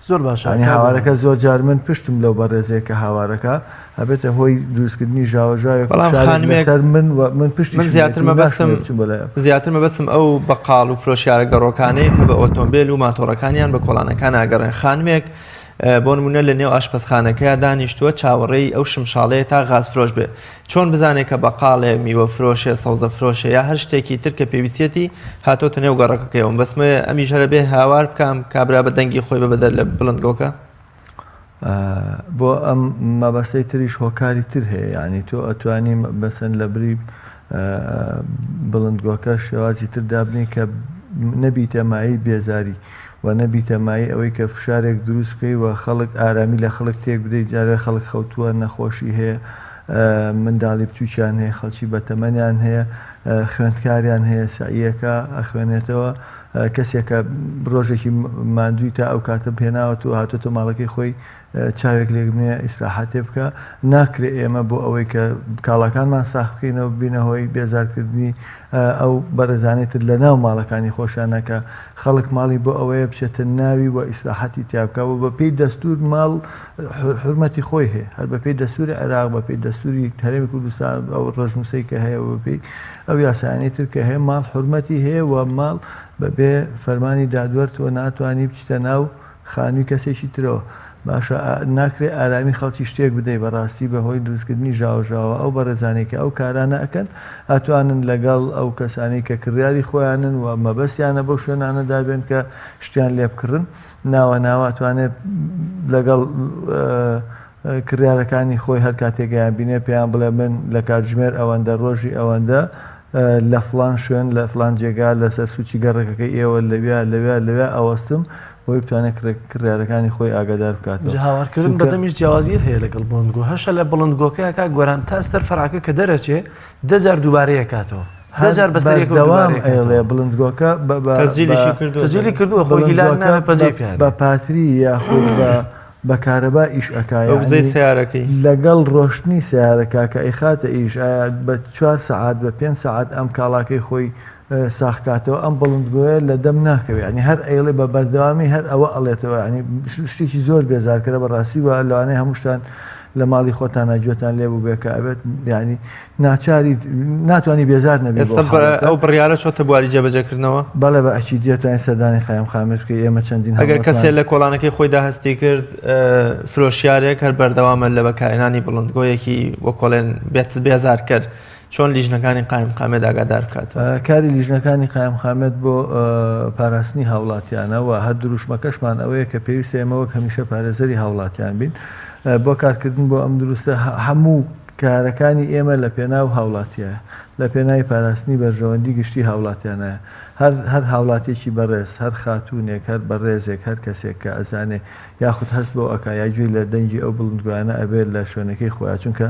زۆر باشە یانی هاوارەکە زۆر جار من پشتم لەو بەڕێزەیە کە هاوارەکە ئەبێتە هۆی دروستکردنی ژاوەژاوێک بەڵام خانمێک سەر من و من پشتی من زیاتر مەبەستم زیاتر مەبەستم ئەو بەقاڵ و فرۆشیارە گەڕۆکانەیە کە بە ئۆتۆمبیل و ماتۆڕەکانیان بە کۆڵانەکان ئاگەڕێن خانمێک بۆ نمونە لە نێو ئاشپەزخانەکەیا دانیشتووە چاوەڕێی ئەو شمشاڵەیە تا غاز فرۆش بێ چۆن بزانێ کە بەقاڵێ، میوە فرۆشێ، سەوزە فرۆشێ یا هەر شتێکی تر کە پێویستیەتی هاتۆتە نێو گەڕەکەکەیەوە. مەبەستمەوەیە ئەمیش هەر ئەبێ هاوار بکا ئەم کابرا بە دەنگی خۆی بە بەدەر لە بڵندگۆکە؟ بۆ ئەم مەبەستەی تریش هۆکاری تر هەیە یانی تۆ ئەتوانی مەسەن لە بری بڵندگۆکە شێوازی تر دابنێی کە نەبیتە مایەی بێزاری و نەبیتە مایەی ئەوەی کە فشارێک دروست بکەی و خەڵک ئارامی لە خەڵک تێک بدەیت جارێ خەڵک خەوتووە نەخۆشی هەیە منداڵی بچووکیان هەیە خەڵکی بەتەمەنیان هەیە خوێندکاریان هەیە سەعیەکە ئەخوێنێتەوە کەسێکە ڕۆژێکی ماندووی تا ئەو کاتە پێناوەت و هاتۆتە ماڵەکەی خۆی چاوێک لێک بنێ ئیسراحەتێ بکە ناکرێ ئێمە بۆ ئەوەی کە کاڵاکانمان ساخ بکەینەوە ببینە هۆی بێزارکردنی ئەو بەڕێزانەی تر لە ناو ماڵەکانی خۆشیانە کە خەڵک ماڵی بۆ ئەوەیە بچێتە ناوی و ئیسراحەتی تیا بکا و بە پێی دەستور ماڵ حورمەتی خۆی هەیە هەر بە پێی دەستوری عێراق بە پێی دەستوری هەرێمی کوردستان ئەو ڕەشنووسەی کە هەیە و بە پێی ئەو یاسایانەی تر کە هەیە ماڵ حورمەتی هەیە و ماڵ بەبێ فەرمانی دادوەر تۆ ناتوانی بچیتە ناو خانووی کەسێکی ترەوە. باشە ناکرێ ئارامی خەڵکی شتێک بدەی بەڕاستی بە هۆی دروستکردنی ژاوەژاوە ئەو بەڕێزانەی کە ئەو کارانە ئەکەن ئەتوانن لەگەڵ ئەو کەسانەی کە کڕیاری خۆیانن و مەبەستیانە بەو شوێنانەدا بێن کە شتیان لێ بکڕن ناوە ناوە ئەتوانێت لەگەڵ کڕیارەکانی خۆی هەر کاتێک گەیان بینێ پێیان بڵێ من لە کاتژمێر ئەوەندە ڕۆژی ئەوەندە لە فڵان شوێن لە فڵان جێگا لەسەر سوچی گەڕەکەکەی ئێوە لەویا لەویا لەویا ئەوەستم بۆی بتوانێت کڕیارەکانی خۆی ئاگادار بکاتەوە. جا هاوارکردن چونکە بەدەمیش جیاوازی هەیە لەگەڵ بڵندگۆ هەشە لە بڵندگۆکەیا کاک گۆران تا سەر فەرعەکە کە دەرەچێ دە جار دووبارەی ئەکاتەوە دە هەر جار بەسەر یەکەوە بەردەوام دووبارەی ئەیڵێ ئەکاتەوە. بڵندگۆکە بە بە بە تەسجیلیشی کردووە تەسجیلی کردووە خۆی هیلاک بڵندگۆکە نابێ بە پەنجەی پیا بە نێ. پاتری یاخود بە بە کارەبا ئیش ئەکا بە وزەی یەعنی سەیارەکەی. لەگەڵ ڕۆشتنی سەیارەکە کە ئەیخاتە ئیش ئایا بە چوار سەعات بە پێنج سەعات ئەم کاڵاکەی خۆی ساغ کاتەوە ئەم بڵندگۆیە لە دەم ناکەوێ یانی هەر ئەیڵێ بە بەردەوامی هەر ئەوە ئەڵێتەوە یانی شتێکی زۆر بێزارکەرە بەڕاستی وە لەوانەیە هەمووشتان لە ماڵی خۆتانا گوێتان لێ بووبێ کە ئەبێت یانی ناچاری ناتوانانی بێزار نەبی ئێستا ئەو بڕیارە چۆتە بواری جێبەجێکردنەوە؟ بەڵێ بە ئەکیدیە توانین سەردانی قایمقامیەت بکەی ئێمە چەندین ئەگەر کەسێ هەڵمەتمان لە کۆڵانەکەی خۆیدا هەستی کرد فرۆشیارێک هەر بەردەوامە لە بەکارهێنانی بڵندگۆیەکی وەکۆڵێن بێت بێزارکەر چۆن لیژنەکانی قایمقامیەت ئاگادار بکاتەوە؟ کاری لیژنەکانی قایمقامیەت بۆ پاراستنی هاوڵاتیانە و هەر دروشمەکەشمان ئەوەیە کە پێویستە ئێمە وەک هەمیشە پارێزەری هاوڵاتیان بین بۆ کارکردن بۆ ئەم دروستە هەموو کارەکانی ئێمە لە پێناو هاوڵاتیایە لە پێناوی پاراستنی بەرژەوەندی گشتی هاوڵاتیانایە هەر هەر هاوڵاتیەکی بەڕێز هەر خاتوونێک هەر بەڕێزێک هەر کەسێک کە ئەزانێ یاخود هەست بەو ئەکا یا گوێی لە دەنگی ئەو بڵندگۆیانە ئەبێت لە شوێنەکەی خۆیا چونکە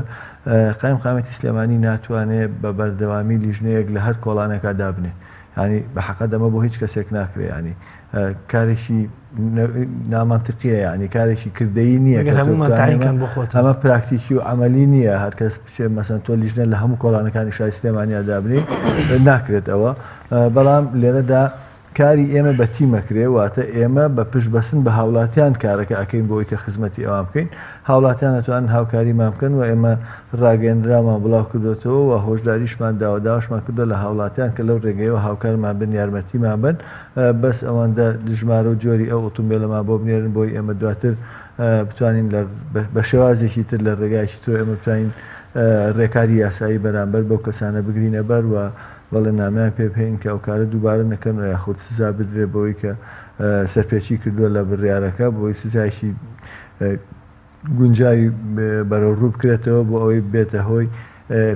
قایمقامیەتی سلێمانی ناتوانێ بە بەردەوامی لیژنەیەک لە هەر کۆڵانێکا دابنێ یانی بە حەقەت ئەمە بۆ هیچ کەسێک ناکرێ یانی کارێکی نامەنتقیە یانی کارێکی کردەیی نییە مەگەر کە تۆ هەموومان بتوانێ تەعین ئەمە کەن بۆ خۆتان. ئەمە پراکتیکی و عەمەلی نییە هەر کەس بچێ مەسەن تۆ لیژنە لە هەموو کۆڵانەکانی شاری سلێمانیا دابنێی ناکرێت ئەوە بەڵام لێرەدا کاری ئێمە بە تیم ئەکرێ، واتە ئێمە بە پشت بەستن بە هاوڵاتیان کارەکە ئەکەین بۆ ئەوەی کە خزمەتی ئەوان بکەین، هاوڵاتیان ئەتوانن هاوکاریمان بکەن و ئێمە ڕاگەیەندراومان بڵاو کردۆتەوە و هۆشداریشمان داوە، داواشمان کردوە لە هاوڵاتیان کە لەو ڕێگەیەوە هاوکارمان بن، یارمەتیمان بەن، بەس ئەوەندە ژمارە و جۆری ئەو ئوتومبێلەمان بۆ بنێرن بۆی ئێمە دواتر بتوانین لە بە شێوازێکی تر لە ڕێگایەکی ترەوە ئێمە بتوانین ڕێکاری یاسایی بەرامبەر بەو کەسانە بگرینە بەر و بەڵێننامەیان پێ بهێنین کە ئەو کارە دووبارە نەکەنەوە یاخود سزا بدرێت بەوەی کە سەرپێچی کردووە لە بڕیارەکە بۆی سزایەکی گونجاوی بەرەو ڕوو بکرێتەوە بۆ ئەوەی بێتە هۆی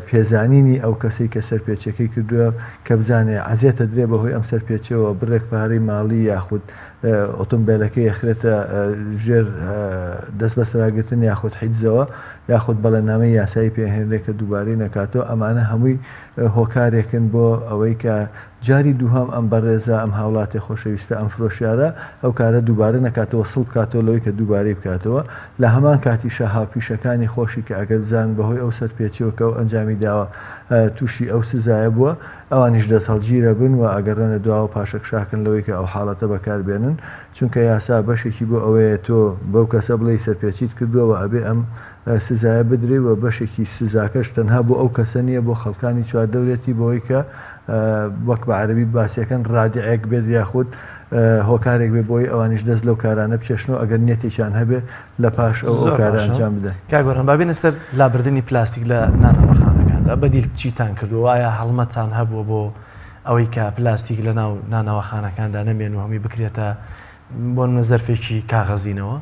پێزانینی ئەو کەسەی کە سەرپێچیەکەی کردووە کە بزانێ عەزێت ئەدرێ بەهۆی ئەم سەرپێچیەوە بڕێک پارەی ماڵی یاخود ئۆتۆمبێلەکەی ئەخرێتە ژێر دەست بەسەراگرتن یاخود حیجزەوە یاخود بەڵێننامەی یاسایی پێ هێنرێ کە دووبارەی نەکاتەوە ئەمانە هەمووی هۆکارێکن بۆ ئەوەی کە جاری دووهەم ئەم بەڕێزە، ئەم هاوڵاتیە خۆشەویستە، ئەم فرۆشیارە ئەو کارە دووبارە نەکاتەوە، سڵ بکاتەوە لەوەی کە دووبارەی بکاتەوە، لە هەمان کاتیشا هاوپیشەکانی خۆشی کە ئەگەر بزانن بەهۆی ئەو سەرپێچیەوە کە ئەو ئەنجامی داوە تووشی ئەو سزایە بووە، ئەوانیش دەستهەڵگیرەبن و ئەگەڕێنە دواوە پاشەکشاکەن لەوەی کە ئەو حاڵەتە بەکار بێنن، چونکە یاسا بەشێکی بۆ ئەوەیە تۆ بەو کەسە بڵێی سەرپێچیت کردووە و ئەبێ ئەم سزایە بدرێ و بەشێکی سزاکەش تەنها بۆ ئەو کەسە نییە بۆ خەڵکانی چواردەورێتی بەوەی کە وەک بە عەرەبی باسیەکەن رادعێک بێت یاخود هۆکارێک بێ بۆی ئەوانیش دەست لەو کارانە بکێشن و ئەگەر نیەتێکیان هەبێ لە پاش ئەو ئەو کارە ئەنجام بدەن. کاک بەرهەم با بێینە سەر لابردنی پلاستیک لە نانەواخانەکاندا بەدیل چیتان کردووە ئایا هەڵمەتان هەبووە بۆ ئەوەی کە پلاستیک لە ناو نانەواخانەکاندا نەمێن و هەمووی بکرێتە بۆ نمونە زەرفێکی کاغەزینەوە؟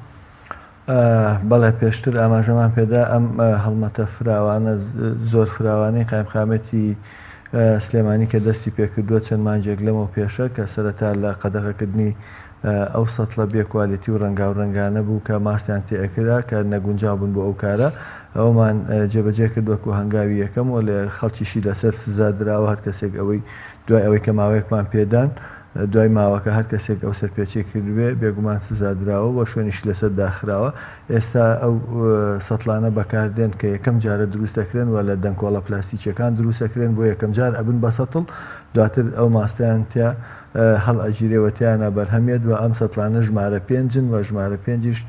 بەڵێ پێشتر ئاماژەمان پێدا ئەم هەڵمەتە فراوانە زۆر فراوانەی قایمقامێتی سلێمانی کە دەستی پێکردووە چەند مانگێک لەمەو پێشە کە سەرەتا لە قەدەغەکردنی ئەو سەتڵە بێ کوالێتی و ڕەنگاو ڕەنگانە بوو کە ماستیان تێئەکرا کە نەگونجاو بوون بۆ ئەو کارە ئەومان جێبەجێ کرد وەکو هەنگاوی یەکەم و لێ خەڵکیشی لەسەر سزا دراوە هەر کەسێک ئەوەی دوای ئەوەی کە ماوەیەکمان پێدان دوای ماوەکە هەر کەسێک ئەو سەرپێچیە کردبێ بێگومان سزا دراوە و شوێنیشی لەسەر داخراوە. ئێستا ئەو سەتڵانە بەکاردێن کە یەکەم جارە دروست دەکرێن و لە دەنکۆڵە پلاستیکیەکان دروست ئەکرێن بۆ یەکەم جار ئەبن بە سەتڵ دواتر ئەو ماستەیان تیا هەڵئەگیرێ و تیانا بەرهەم یەت و ئەم سەتڵانە ژمارە پێنجن و ژمارە پێنجیش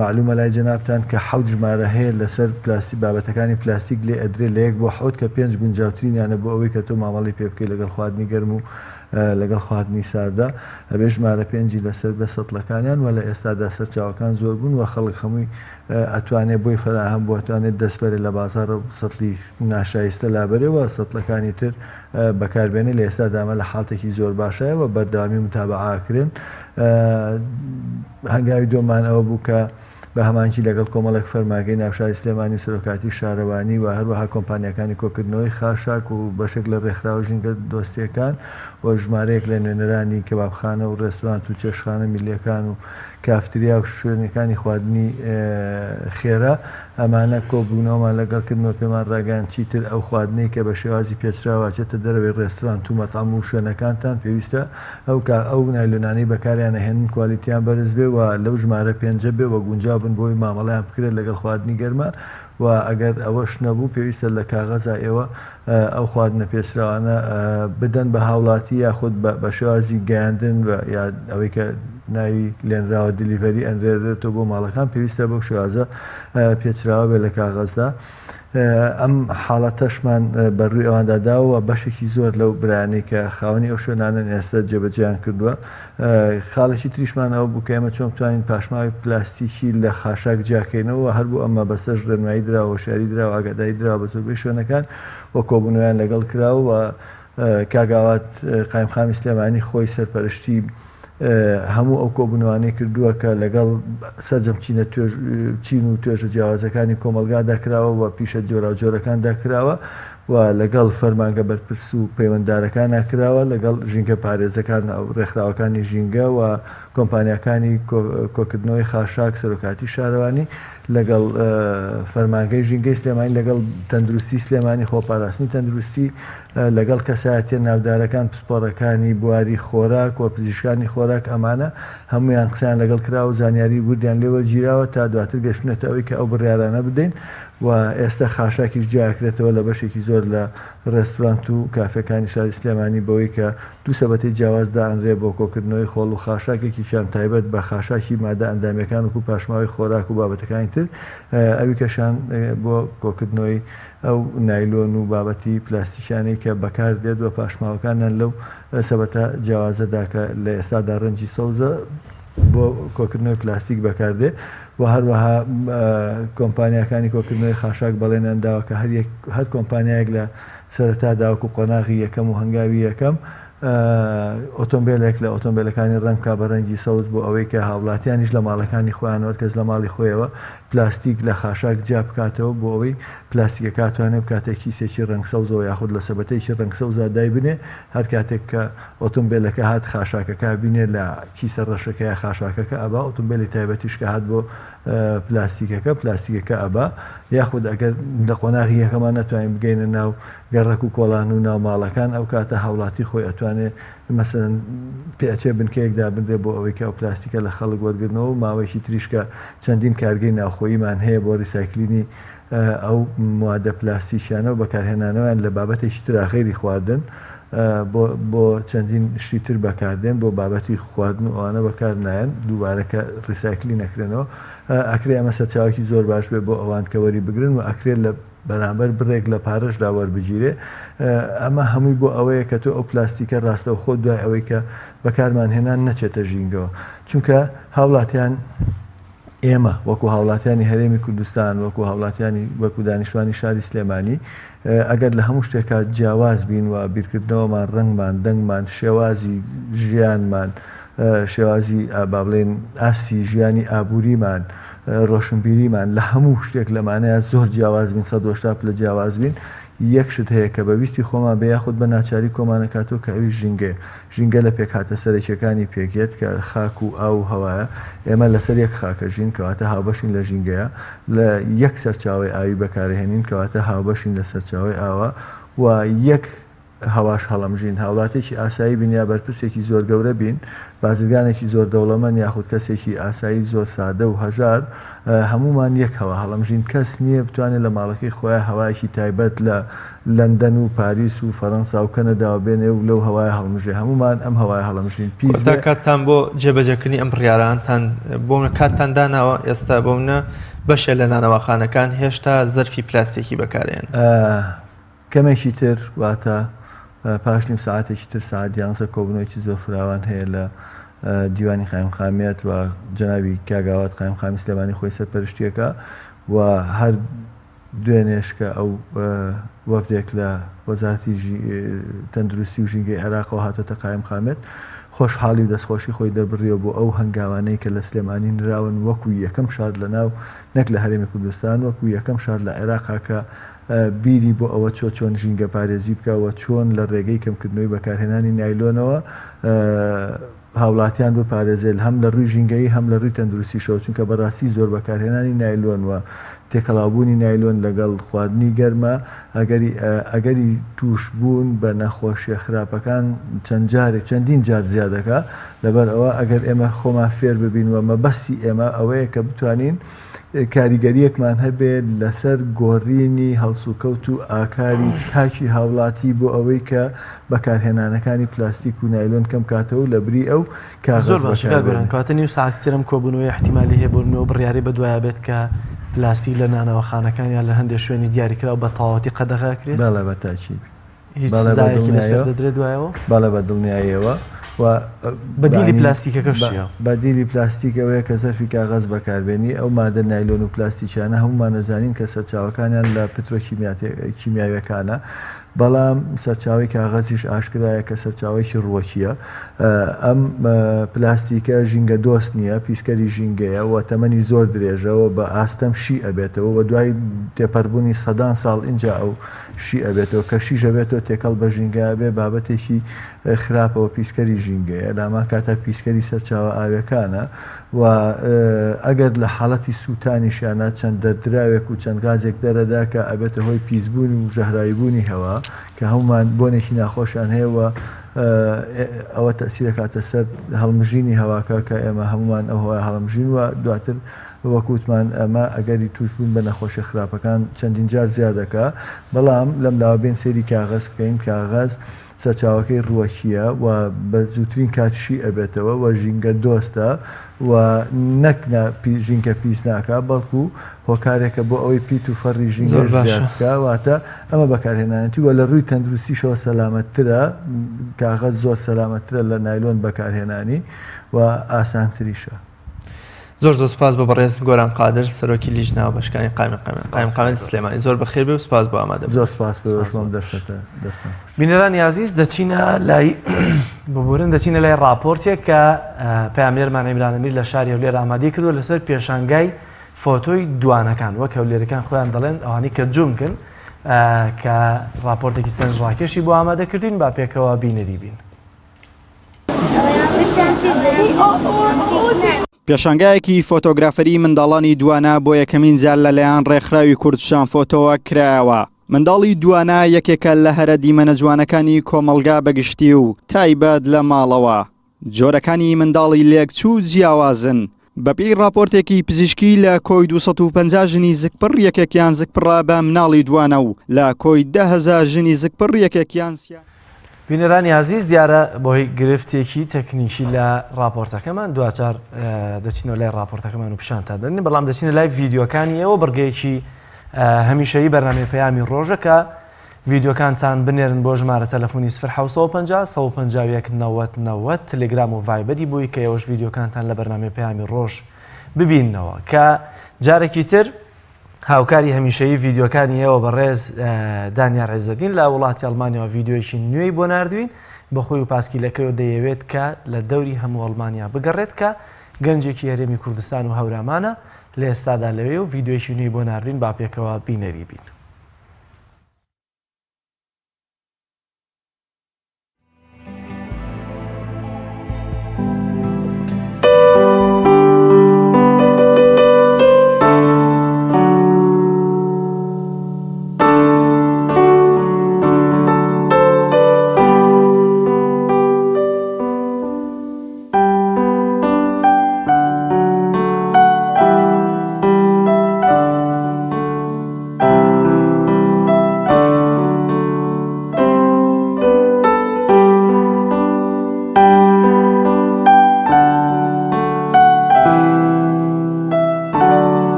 مەعلومە لای جەنابتان کە حەوت ژمارە هەیە لەسەر پلاستیک بابەتەکانی پلاستیک لێ ئەدرێ لە یەک بۆ حەوت کە پێنج گونجاوترینیانە بۆ ئەوەی کە تۆ مامەڵەی پێ بکەی لەگەڵ خواردنی گەرم و لەگەڵ خواردنی ساردا ئەبێ ژمارە پێنجی لەسەر بێ سەتڵەکانیان وە لە ئێستادا سەرچاوەکان زۆر بوون و خەڵک هەمووی ئەتوانێ بۆی فەراهەم بووە ئەتوانێت دەست بەرێ لە بازاڕ سەتڵی ناشایستە لابەرێ و سەتڵەکانی تر بەکاربێنێ لە ئێستادا ئەمە لە حاڵتێکی زۆر باشایە و بەردەوامی متابەعە ئەکرێن هەنگاوی دووەممان ئەوە بوو کە بە هەماهەنگی لەگەڵ کۆمەڵێک فەرمانگەی ناوشاری سلێمانی و سەرۆکایەتی شارەوانی و هەروەها کۆمپانیاکانی کۆکردنەوەی خاشاک و بەشێک لە رێکخراوە ژینگە دۆستییەکان و ژمارەیەک لە نوێنەرانی کەبابخانە و رێستورانت و چێشتخانە میللییەکان و کافتریا و شوێنەکانی خواردنی خێرا ئەمانە کۆبوونەوەمان لەگەڵ کردن و پێمان ڕاگەیاند چیتر ئەو خواردنەی کە بە شێوازی پێچراوە ئەچێتە دەرەوەی ڕێستورانت و مەتعەم و شوێنەکانتان پێویستە ئەو کا ئەو نایلۆنانەی بەکاریان ئەهێنن کوالیتیان بەرز بێ و لەو ژمارە پێنجە بێ و گونجاو بن بۆی مامەڵەیان بکرێت لەگەڵ خواردنی گەرما و ئەگەر ئەوەش نەبوو پێویستە لە کاغەزا ئێوە ئەو خواردنە پێچراوانە بدەن بە هاوڵاتی یاخود بە شێوازی گەیاندن و یا ئەوەی کە ناوی لێنراوە delivery ئەنرێرێتەوە بۆ ماڵەکان پێویستە بەو شێوازە پێچراوە بێت لە کاغەزدا. ئەم حاڵەتەشمان بەرووی ئەواندا داوە و بەشێکی زۆر لەو برایانەی کە خاوەنی ئەو شوێنانەن ئێستا جێبەجێیان کردووە. خاڵێکی تریشمان ئەوە بوو کە ئێمە چۆن بتوانین پاشماوەی پلاستیکی لە خاشاک جیاکەینەوە و هەر بۆ ئەم مەبەستەش ڕێنمایی دراوە، هۆشیاری دراوە، ئاگاداری دراوە بە زۆربەی شوێنەکان و کۆبوونەوەیان لەگەڵ کراوە و کاک ئاوات قایمقامی سلێمانی خۆی سەرپەرشتی هەموو ئەو کۆبوونەوانەی کردووە کە لەگەڵ سەرجەم چینە چین و توێژە جیاوازەکانی کۆمەڵگادا کراوە و پیشە جۆراوجۆرەکاندا کراوە و لەگەڵ فەرمانگە بەرپرس و پەیوەنددارەکانا کراوە، لەگەڵ ژینگە پارێزەکان، ڕێکخراوەکانی ژینگە و کۆمپانیاکانی کۆکردنەوەی خاشاک، سەرۆکایەتی شارەوانی، لەگەڵ فەرمانگەی ژینگەی سلێمانی، لەگەڵ تەندروستی سلێمانی، خۆپاراستنی تەندروستی، لەگەڵ کەسایەتیە ناودارەکان، پسپۆڕەکانی بواری خۆراک و پزیشکانی خۆراک، ئەمانە هەموویان قسەیان لەگەڵ کراوە و زانیاری وردیان لێ وەرگیراوە تا دواتر گەشتوونەتە ئەوەی کە ئەو بڕیارانە بدەین و ئێستا خاشاکیش جیاکرێتەوە لە بەشێکی زۆر لە ڕێستورانت و کافێکانی شاری سلێمانی بەوەی کە دوو سەبەتەی جیاواز دائەنرێ بۆ کۆکردنەوەی خۆڵ و خاشاک یەکێکیان تایبەت بە خاشاکی مادە ئەندامیەکان وەکو پاشماوەی خۆراک و بابەتەکانی تر ئەویکەشان بۆ کۆکردنەوەی ئەو نایلۆن و بابەتی پلاستیکیانەی کە بەکار دێت و پاشماوەکانیان لەو سەبەتە جیاوازەدا کە لە ئێستادا ڕەنگی سەوزە بۆ کۆکردنەوەی پلاستیک بەکاردێ و هەروەها کۆمپانیاکانی کۆکردنەوەی خاشاک بەڵێنیان داوە کە هەر یەک هەر کۆمپانیایەک لە سەرەتادا وەکو قۆناغی یەکەم و هەنگاوی یەکەم ئۆتۆمبیلێک لە ئۆتۆمبیلەکانی ڕەنگ بکا بە ڕەنگی سەوز بۆ ئەوەی کە هاوڵاتیانیش لە ماڵەکانی خۆیان هەر کەس لە ماڵی خۆیەوە. پلاستیک لە خاشاک جیا بکاتەوە بۆ ئەوەی پلاستیکەکە ئەتوانێ بکاتە کیسێکی ڕەنگ سەوزەوە یاخود لە سەبەتەیەکی ڕەنگ سەوزا دایبنێ هەر کاتێک کە ئۆتۆمبێلەکە هات خاشاکەکە بینێ لە کیسە ڕەشەکە یا خاشاکەکە ئەبا ئۆتۆمبێلی تایبەتیش کە هات بۆ پلاستیکەکە پلاستیکەکە ئەبا یاخود ئەگەر لە قۆناغی یەکەمان نەتوانین بگەینە ناو گەڕەک و کۆڵان و ناو ماڵەکان ئەو کاتە هاوڵاتی خۆی ئەتوانێ مەسەلەن پێئەچێ بنکەیەک دابنرێ بۆ ئەوەی کە ئەو پلاستیکە لە خەڵک وەرگرنەوە و ماوەیەکی تریش کە چەندین کارگەی ناوخۆییمان هەیە بۆ ریسایکلینی ئەو موادە پلاستیکیانە و بەکارهێنانەوەیان لە بابەتێکی ترا غەیری خواردن بۆ بۆ چەندین شتی تر بەکاردێن بۆ بابەتی خواردن و ئەوانە بەکار نایەن دووبارە کە ریسایکلی نەکرێنەوە ئەکرێ ئەمە سەرچاوەکی زۆر باش بێ بۆ ئەوان کە وەری بگرن و ئەکرێت لە بەرامبەر بڕێک لە پارەشدا وەربگیرێ، ئەمە هەمووی بۆ ئەوەیە کە تۆ ئەو پلاستیکە ڕاستەوخۆ دوای ئەوەی کە بەکارمان هێنا نەچێتە ژینگەوە، چونکە هاوڵاتیان ئێمە وەکو هاوڵاتیانی هەرێمی کوردستان وەکو هاوڵاتیانی وەکو دانیشتوانی شاری سلێمانی ئەگەر لە هەموو شتێکا جیاواز بین و بیرکردنەوەمان ڕەنگمان دەنگمان شێوازی ژیانمان شێوازی با بڵێین ئاستی ژیانی ئابووریمان، ڕۆشنبیریمان لە هەموو شتێک لەمانەیە زۆر جیاواز بین، 180 پلە جیاواز بین، یەک شت هەیە کە بە ویستی خۆمان بێ یاخود بە ناچاری کۆمانەکاتەوە کە ئەویش ژینگەیە. ژینگە لە پێکهاتە سەرەکییەکانی پێکدێت کە خاک و ئاو و هەوایە. ئێمە لەسەر یەک خاکە ژین، کەواتە هاوبەشین لە ژینگەیە. لە یەک سەرچاوەی ئاوی بەکارەهێنین، کەواتە هاوبەشین لە سەرچاوەی ئاوە و یەک هەواش هەڵەمژین، هاوڵاتیەکی ئاسایی بین یا بەرپرسێکی زۆر گەورە بین، بازرگانێکی زۆر دەوڵەمەند یاخود کەسێکی ئاسایی زۆر سادە و هەژار، هەموومان یەک هەوا هەڵەمژین، کەس نییە بتوانێت لە ماڵەکەی خۆیا هەوایەکی تایبەت لە لەندەن و پاریس و فەرەنسا و کەنەداوە بێنێ و لەو هەوایە هەڵمژێ، هەموومان ئەم هەوایە هەڵەمژین، پیس کۆتا بێ. کاتتان بۆ جێبەجێکردنی ئەم بڕیارانتان بۆ کاتتان داناوە؟ ئێستا بۆ منە بەشێ لە نانەواخانەکان هێشتا زەرفی پلاستیکی بەکارێن. کەمێکی تر واتە پاش نیو سەعاتێکی تر سەعات دیانزە کۆبوونەوەیەکی زۆر فراوان هەیە لە دیوانی قایمقامیەت و جەنابی کاک ئاوات قایمقامی سلێمانی خۆی سەرپەرشتیەکە و هەر دوێنێش کە ئەو وەفدێک لە وەزارەتی تەندروستی و ژینگەی عێراقەوە هاتۆتە قایمقامیەت خۆشحاڵی و دەستخۆشی خۆی دەربڕیەوە بۆ ئەو هەنگاوانەی کە لە سلێمانی نراون وەکو یەکەم شار لە ناو نەک لە هەرێمی کوردستان وەکو یەکەم شار لە عێراقا کە بیری بۆ ئەوە چووە چۆن ژینگەپارێزی بکا و چۆن لە ڕێگەی کەمکردنەوەی بەکارهێنانی نایلۆنەوە هاوڵاتیان بپارێزێت هەم لە ڕووی ژینگەیی هەم لە ڕووی تەندروستیشەوە چونکە بەڕاستی زۆر بەکارهێنانی نایلۆن و تێکەڵاوبوونی نایلۆن لەگەڵ خواردنی گەرمە ئەگەری ئەگەری تووشبوون بە نەخۆشیە خراپەکان چەند جارێک چەندین جار زیاد دەکا لەبەر ئەوە ئەگەر ئێمە خۆمان فێر ببین و مەبەستی ئێمە ئەوەیە کە بتوانین کاریگەرییەکمان هەبێت لەسەر گۆڕینی هەڵسوکەوت و ئاکاری تاکی هاوڵاتی بۆ ئەوەی کە بەکارهێنانەکانی پلاستیک و نایلۆن کەم کاتەوە و لەبری ئەو کاغەز زۆر باشە کاک گۆران بەکاربێنێت. کەواتە نیو سەعاتی تر ئەم کۆبوونەوەیە ئیحتیمالی هەیە بۆ نموونە ئەو بڕیارەی بەدوایا بێت کە پلاستیک لە نانەواخانەکان یان لە هەندێ شوێنی دیاریکراو بە تەواوەتی قەدەغە ئەکرێت؟ بەڵێ بە تاکید. هیچ سزایەکی لەسەر دەدرێت دوایەوە؟ بەڵێ بە دڵنیاییەوە و بەدیلی پلاستیکەکەش چییە؟ بەدیلی پلاستیک ئەوەیە کە زەرفی کاغەز بەکاربێنی، ئەو مادە نایلۆن و پلاستیکیانە هەموومان ئەزانین کە سەرچاوەکانیان لە پترۆکیمیاویەکانە، بەڵام سەرچاوەی کاغەزیش ئاشکرایە کە سەرچاوەیەکی ڕووەکییە. ئەم پلاستیکە ژینگە دۆست نییە، پیسکەری ژینگەیە و تەمەنی زۆر درێژە و بە ئاستەم شی ئەبێتەوە و دوای تێپەربوونی سەدان ساڵ ئینجا ئەو شی ئەبێتەوە کە شیش ئەبێتەوە تێکەڵ بە ژینگە ئەبێ بابەتێکی خراپەوە پیسکەری ژینگەیە لامان کاتا پیسکەری سەرچاوە ئاوێکانە و ئەگەر لە حاڵەتی سووتانیشیانە چەند دەردراوێک و چەند گازێک دەرەدا کە ئەبێتە هۆی پیسبوون و ژەهراویبوونی هەوا کە هەمومان بۆنێکی ناخۆشیان هەیە و ئەوە تەسیرەکاتە سەر هەڵمژینی هەواکە کە ئێمە هەمومان ئەو هەوای هەڵمژین و دواتر وەک وتمان ئەمە ئەگەری تووشبوون بە نەخۆشیە خراپەکان چەندین جار زیاد دەکا، بەڵام لەم لاوە بێین سەیری کاغەز بکەین، کاغەز سەرچاوەکەی ڕووەکییە و بە زووترین کات شی ئەبێتەوە و ژینگە دۆستە و نەک ژینگە پیس ناکا بەڵکو هۆکارێکە بۆ ئەوەی پیت و فەڕی زۆر ژینگەش باشە. زیاد بکا واتە ئەمە بەکارهێنانێتی و لە ڕووی تەندروستیشەوە سەلامەتترە کاغەز زۆر سەلامەتترە لە نایلۆن بەکارهێنانی و ئاسانتریشە. زۆر زۆر سپاس بۆ بەڕێز گۆران قادر سەرۆکی لیژنە هاوبەشەکانی قایمقامیەتی سلێمانی زۆر بەخێر بێ و سپاس بۆ ئامادە زۆر سپاس بۆ ئێوەش بۆ ئەم دەرفەتە دەستتان خۆش. بینەرانی ئازیز دەچینە لای ببورن دەچینە لای ڕاپۆرتێک کە پەیامنێرمان عیمران ئەمیر لە شاری هەولێر ئامادەی کردووە لەسەر پێشانگای فۆتۆی دوانەکان وەک هەولێرەکان خۆیان دەڵێن ئەوانەی کە جونکن کە ڕاپۆرتێکی سەرنجڕاکێشی بۆ ئامادە کردین با پێکەوە بینەری بین. پێشانگایەکی فۆتۆگرافەری منداڵانی دوانە بۆ یەکەمین جار لەلایەن ڕێکخراوی کوردستان فۆتۆوە کرایەوە. منداڵی دوانە یەکێکە لە هەرە دیمەنە جوانەکانی کۆمەڵگا بەگشتی و تایبەت لە ماڵەوە. جۆرەکانی منداڵی لێکچوو جیاوازن. بەپێی ڕاپۆرتێکی پزیشکی لە کۆی 250 ژنی زکپڕ یەکێکیان زکپڕە بە مناڵی دوانە و لە کۆی 10,000 ژنی زکپڕ یەکێکیان سیا. بینەرانی ئازیز دیارە بەهۆی گرفتێکی تەکنیکی لە ڕاپۆرتەکەمان دواجار دەچینەوە لای ڕاپۆرتەکەمان و پیشانتان دەدەین بەڵام دەچینە لای ڤیدیۆکانی ئێوە بڕگەیەکی هەمیشەیی بەرنامەی پەیامی ڕۆژە کە ڤیدیۆکانتان بنێرن بۆ ژمارە تەلەفۆنی 0 151 90 90 تلگرام و ڤایبەری بووی کە ئێوەش ڤیدیۆکانتان لە بەرنامەی پەیامی ڕۆژ ببیننەوە کە جارێکی تر هاوکاری هەمیشەیی ڤیدیۆکانی ئێوە بەڕێز دانیار عێزەدین لە وڵاتی ئەڵمانیاوە ڤیدیۆیەکی نوێی بۆ ناردوین بەخۆی و پاسکیلەکەیەوە دەیەوێت کە لە دەوری هەموو ئەڵمانیا بگەڕێت کە گەنجێکی هەرێمی کوردستان و هەورامانە لە ئێستادا لەوێ و ڤیدیۆیەکی نوێی بۆ ناردوین با پێکەوە بینەری بین.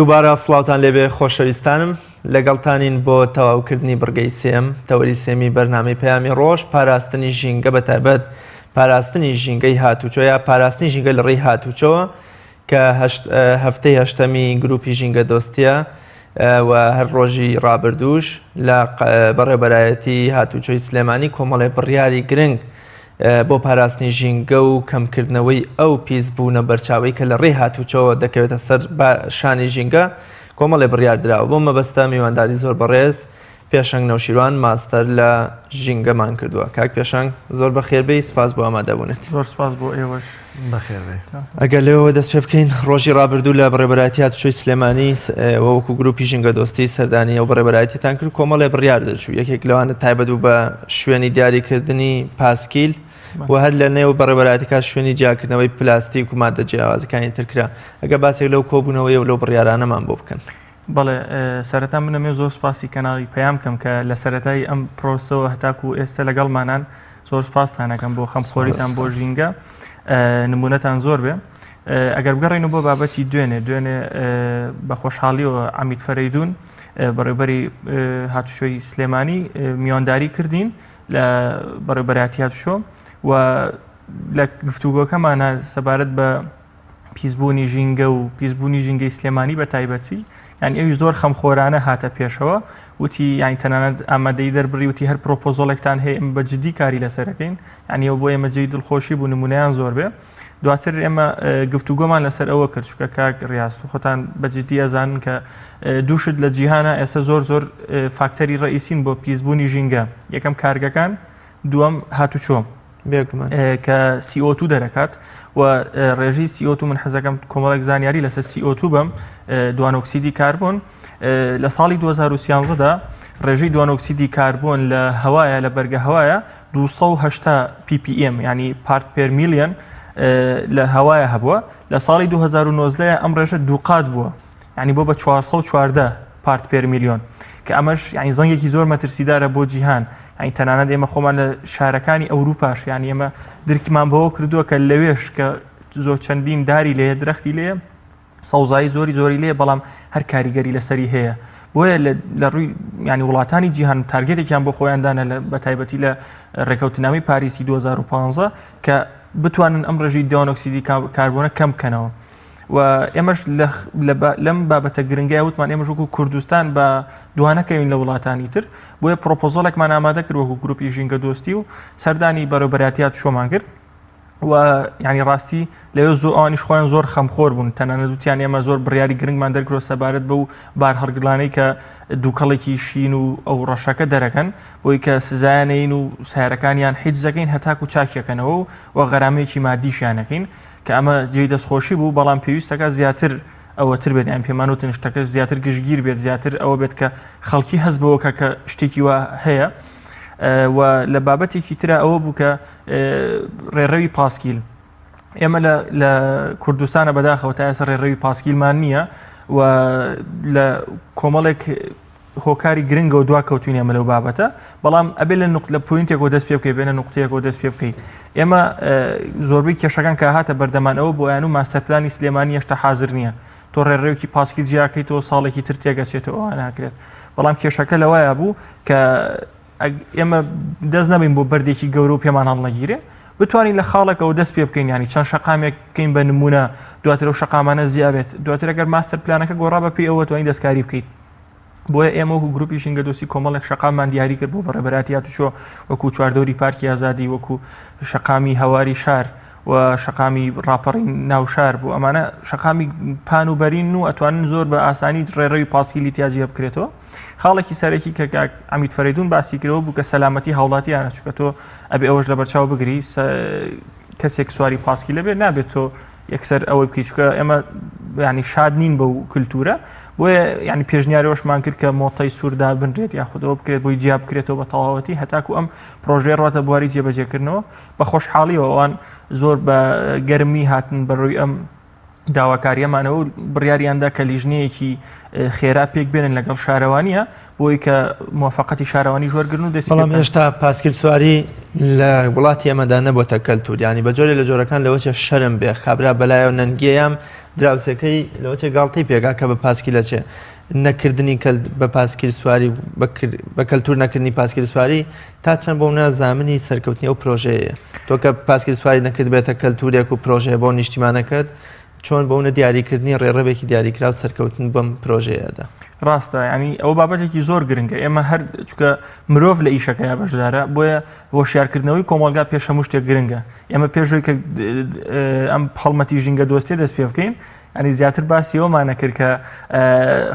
دووبارە سڵاوتان لێبێ خۆشەویستانم لەگەڵتانین بۆ تەواوکردنی بڕگەی سێم تەوەری سێمی بەرنامەی پەیامی ڕۆژ پاراستنی ژینگە بە تایبەت پاراستنی ژینگەی هاتوچۆ یا پاراستنی ژینگە لە ڕێی هاتوچۆوە کە هەفتەی هەشتەمی گروپی ژینگە دۆستیە و هەر ڕۆژی ڕابردووش لە بەڕێوبەرایەتی هاتوچۆی سلێمانی کۆمەڵێ بڕیاری گرنگ بۆ پاراستنی ژینگە و کەمکردنەوەی ئەو پیسبوونە بەرچاوەی کە لە ڕێی هاتوچۆوە دەکەوێتە سەر شانی ژینگە کۆمەڵێ بڕیار دراوە بۆ مەبەستە میوانداری زۆر بەڕێز پێشەنگ نەوشیروان ماستەر لە ژینگەمان کردووە کاک پێشەنگ زۆر بەخێربێی سپاس بۆ ئامادەبوونت. زۆر سپاس بۆ ئێوەش بەخێربێی. ئەگەر لەوێوە دەست پێ بکەین ڕۆژی ڕابردوو لە بەڕێوەبەرایەتی هاتوچۆی سلێمانی وەکو گروپی ژینگە دۆستی سەردانی ئەو بەڕێوەبەرایەتیتان کرد کۆمەڵێ بڕیار دەرچوو یەکێک لەوانە تایبەت بوو بە شوێنی دیاریکردنی پاسکیل و هەر لە نێو بەڕێوەبەرایەتەکە شوێنی جیاکردنەوەی پلاستیک و مادە جیاوازەکانی تر کرا ئەگەر باسێک لەو کۆبوونەوەیە و لەو بڕیارانەمان بۆ بکەن. بەڵێ سەرەتا من ئەمەوێ زۆر سوپاسی کەناڵی پەیام کەم کە لە سەرەتای ئەم پرۆسەوە هەتاکو ئێستا لەگەڵمانان زۆر سوپاستان ئەکەم بۆ خەمخۆریتان بۆ ژینگە نمونەتان زۆر بێ. ئەگەر بگەڕێینەوە بۆ بابەتی دوێنێ دوێنێ بە خۆشحاڵیەوە عەمید فەرەیدون بەڕێوبەری هاتوچۆی سلێمانی میوانداری کردین لە بەڕێوبەرایەتی هاتوچۆ و لە گفتوگۆکەمانە سەبارەت بە پیسبوونی ژینگە و پیسبوونی ژینگەی سلێمانی بە تایبەتی یعنی ئەویش زۆر خەمخۆرانە هاتە پێشەوە وتی یعنی تەنانەت ئامادەی دەربڕی وتی هەر پرۆپۆزۆڵێکتان هەیە ئێمە بە جدی کاری لەسەرەکەین یعنی ئەو بۆ ئێمە جێی دڵخۆشی بوو نمونەیان زۆر بێ دواتر ئێمە گفتوگۆمان لەسەر ئەوە کرد چونکە کاک ڕیاز و خۆتان بە جدی ئەزانن کە دووشت لە جیهانە ئێستا زۆر زۆر فاکتەری ڕئیسین بۆ پیسبوونی ژینگە یەکەم کارگەکان دووەم هاتوچۆ بێگومان کە CO2 دەرەکات و ڕێژەی CO2 من حەزەکەم کۆمەڵێک زانیاری لەسەر CO2 بم دوانۆکسیدی کاربۆن لە ساڵی 2013 دا ڕێژەی دوانۆکسیدی کاربۆن لە هەوایە لە بەرگە هەوایە 280 ppm ینی part per million لە هەوایە هەبووە لە ساڵی 2019 ئەم ڕێژە دووقات بووە یعنی بۆ بە 414 part per million کە ئەمەش یعنی زەنگێکی زۆر مەترسیدارە بۆ جیهان یعنی تەنانەت ئێمە خۆمان لە شارەکانی ئەوروپاش یعنی ئێمە درکمان بەوە کردووە کە لەوێش کە زۆر چەندین داری لێ درەختی لێ سەوزایی زۆری زۆری لێ بەڵام هەر کاریگەری لەسەری هەیە بۆیە لە ڕووی ینی وڵاتانی جیهان target ێکیان بۆ خۆیان دانە بە تایبەتی لە ڕێکەوتنامەی پاریسی 2015 کە بتوانن ئەم ڕێژەی دوانۆکسیدی کاربۆنە کەم بکەنەوە. و ئێمەش لەم بابەتە گرنگای وتمان ئێمەش وەکو کوردستان بە دوانەکەوین لە وڵاتانی تر بۆیە پرۆپۆزەڵێکمان ئامادە کرد وەکو گروپی ژینگە دۆستی و سەردانی بەڕێوبەراتیات شۆمان کرد و ینی ڕاستی لەوێ زۆر ئەوانیش خۆیان زۆر خەمخۆر بوون تەنانەت وتیان ئێمە زۆر بڕیاری گرنگمان دەرکرۆ سەبارەت بەو بار هەڵگرانەی کە دووکەڵێکی شین و ئەو ڕەشەکە دەرەکەن بۆی کە سزایانەین و سیارەکانیان حیز دەکەین هەتاکو چاکیەکەنەوە و غەرامەیەکی مادیشیانەکەین کە ئەمە جێی دەستخۆشی بوو بەڵام پێویستەکە زیاتر ئەوەتر بێت یان پێمان وتن شتەکە زیاتر گشتگیر بێت زیاتر ئەوە بێت کە خەڵکی هەست بەوە کە کە شتێکی وا هەیە و لە بابەتێکی ترا ئەوە بوو کە ڕێڕەوی پاسکیل ئێمە لە کوردستانە بەداخەوە تا ئێستا ڕێڕەوی پاسکیلمان نییە و لە کۆمەڵێک هۆکاری گرنگەوە دوا کەوتوین ئێمە لەو بابەتە بەڵام ئەبێ لە نقطە لە point ێکەوە دەست پێ بکەی بێنە نقطەیەکەوە دەست پێ بکەیت ئێمە زۆربەی کێشەکان کە هاتە بەردەمان ئەوە بۆیان و ماستەر پلانی سلێمانی هێشتا حاضر نییە تۆ ڕێڕەوێکی پاسکیل جیاکەی تۆ ساڵێکی تر تێگەچێتەوە ئەوە ناکرێت بەڵام کێشەکە لەوەیە بوو کە ئێمە دەست نەبین بۆ بەردێکی گەورە و پێمان هەڵنەگیرێ بتوانین لە خاڵێکەوە دەست پێ بکەین ینی چەند شەقامێک بکەین بە نمونە دواتر و شەقامانە زیابێت دواتر ئەگەر ماستەر پلانەکە گۆڕا بە پێی ئەوە توانین دەستکاری بکەیت بۆیە ئێمە وەکو گروپی ژینگە دۆستی کۆمەڵێک شەقاممان دیاری کرد بۆ بەڕێبەراتی هاتوچۆ وەکو چواردەوری پارکی ئازادی وەکو شەقامی هەواری شار و شەقامی ڕاپەڕین ناوشار بوو ئەمانە شەقامی پان و بەرین و ئەتوانن زۆر بە ئاسانی ڕێڕەوی پاسکیلی تیاجیە بکرێتەوە خاڵێکی سەرەکی کە کاک عەمید فەرەیدون باسی کردەوە بوو کە سەلامەتی هاوڵاتیانە چونکە تۆ ئەبێ ئەوەش لەبەرچاو بگری کەسێک سواری پاسکیلە بێت نابێت تۆ یەکسەر ئەوەی بکەیت چونکە ئێمە ینی شاد نین بەو کللتورە بۆیە ینی پێشنیارەوەشمان کرد کە مۆتەی سووردا بنرێت یاخودەوە بکرێت بۆی جیا بکرێتەوە بە تەواوەتی هەتاکو ئەم پرۆژەیە ڕاتە بواری جێبەجێکردنەوە بە خۆشحاڵیەوە ئەوان زۆر بە گەرمی هاتن بەڕووی ئەم داواکاریەمانەوە و بڕیاریاندا کە لیژنەیەکی خێرا پێک بێنن لەگەڵ شارەوانیە بۆی کە موافقەتی شارەوانی وەرگرن و دەستی بەڵام هێشتا پاسکیل سواری لە وڵاتی ئێمەدا نەبۆتە کەلتور ینی بە جۆرێ لە جۆرەکان لەوەچە شەرم بێ کابرا بەلایەوە نەنگیەیان دراوسێکەی لەوەچێ گاڵتەی پێگا کە بە پاسکیل ئەچێ نەکردنی بە پاسکیل سواری بە کەلتور نەکردنی پاسکیل سواری تا چەند بۆ منە زامنی سەرکەوتنی ئەو پرۆژەیە تۆ کە پاسکیل سواری نەکردبێتە کەلتورێک و پرۆژەیە بۆ نیشتیمانەکەت چۆن بۆ منە دیاریکردنی ڕێڕەوێکی دیاریکراو سەرکەوتن بەم پرۆژەیەدا ڕاستە ینی ئەو بابەتێکی زۆر گرنگە ئێمە هەر چکە مرۆڤ لە ئیشەکەیا بەشدارە بۆیە هۆشیارکردنەوەی کۆمەلگا پێش هەموو شتێک گرنگە ئێمە پێشەوەی کە ئەم هەڵمەتی ژینگە دۆستێ دەست پێ بکەین ینی زیاتر باسی ئەومان نەکرد کە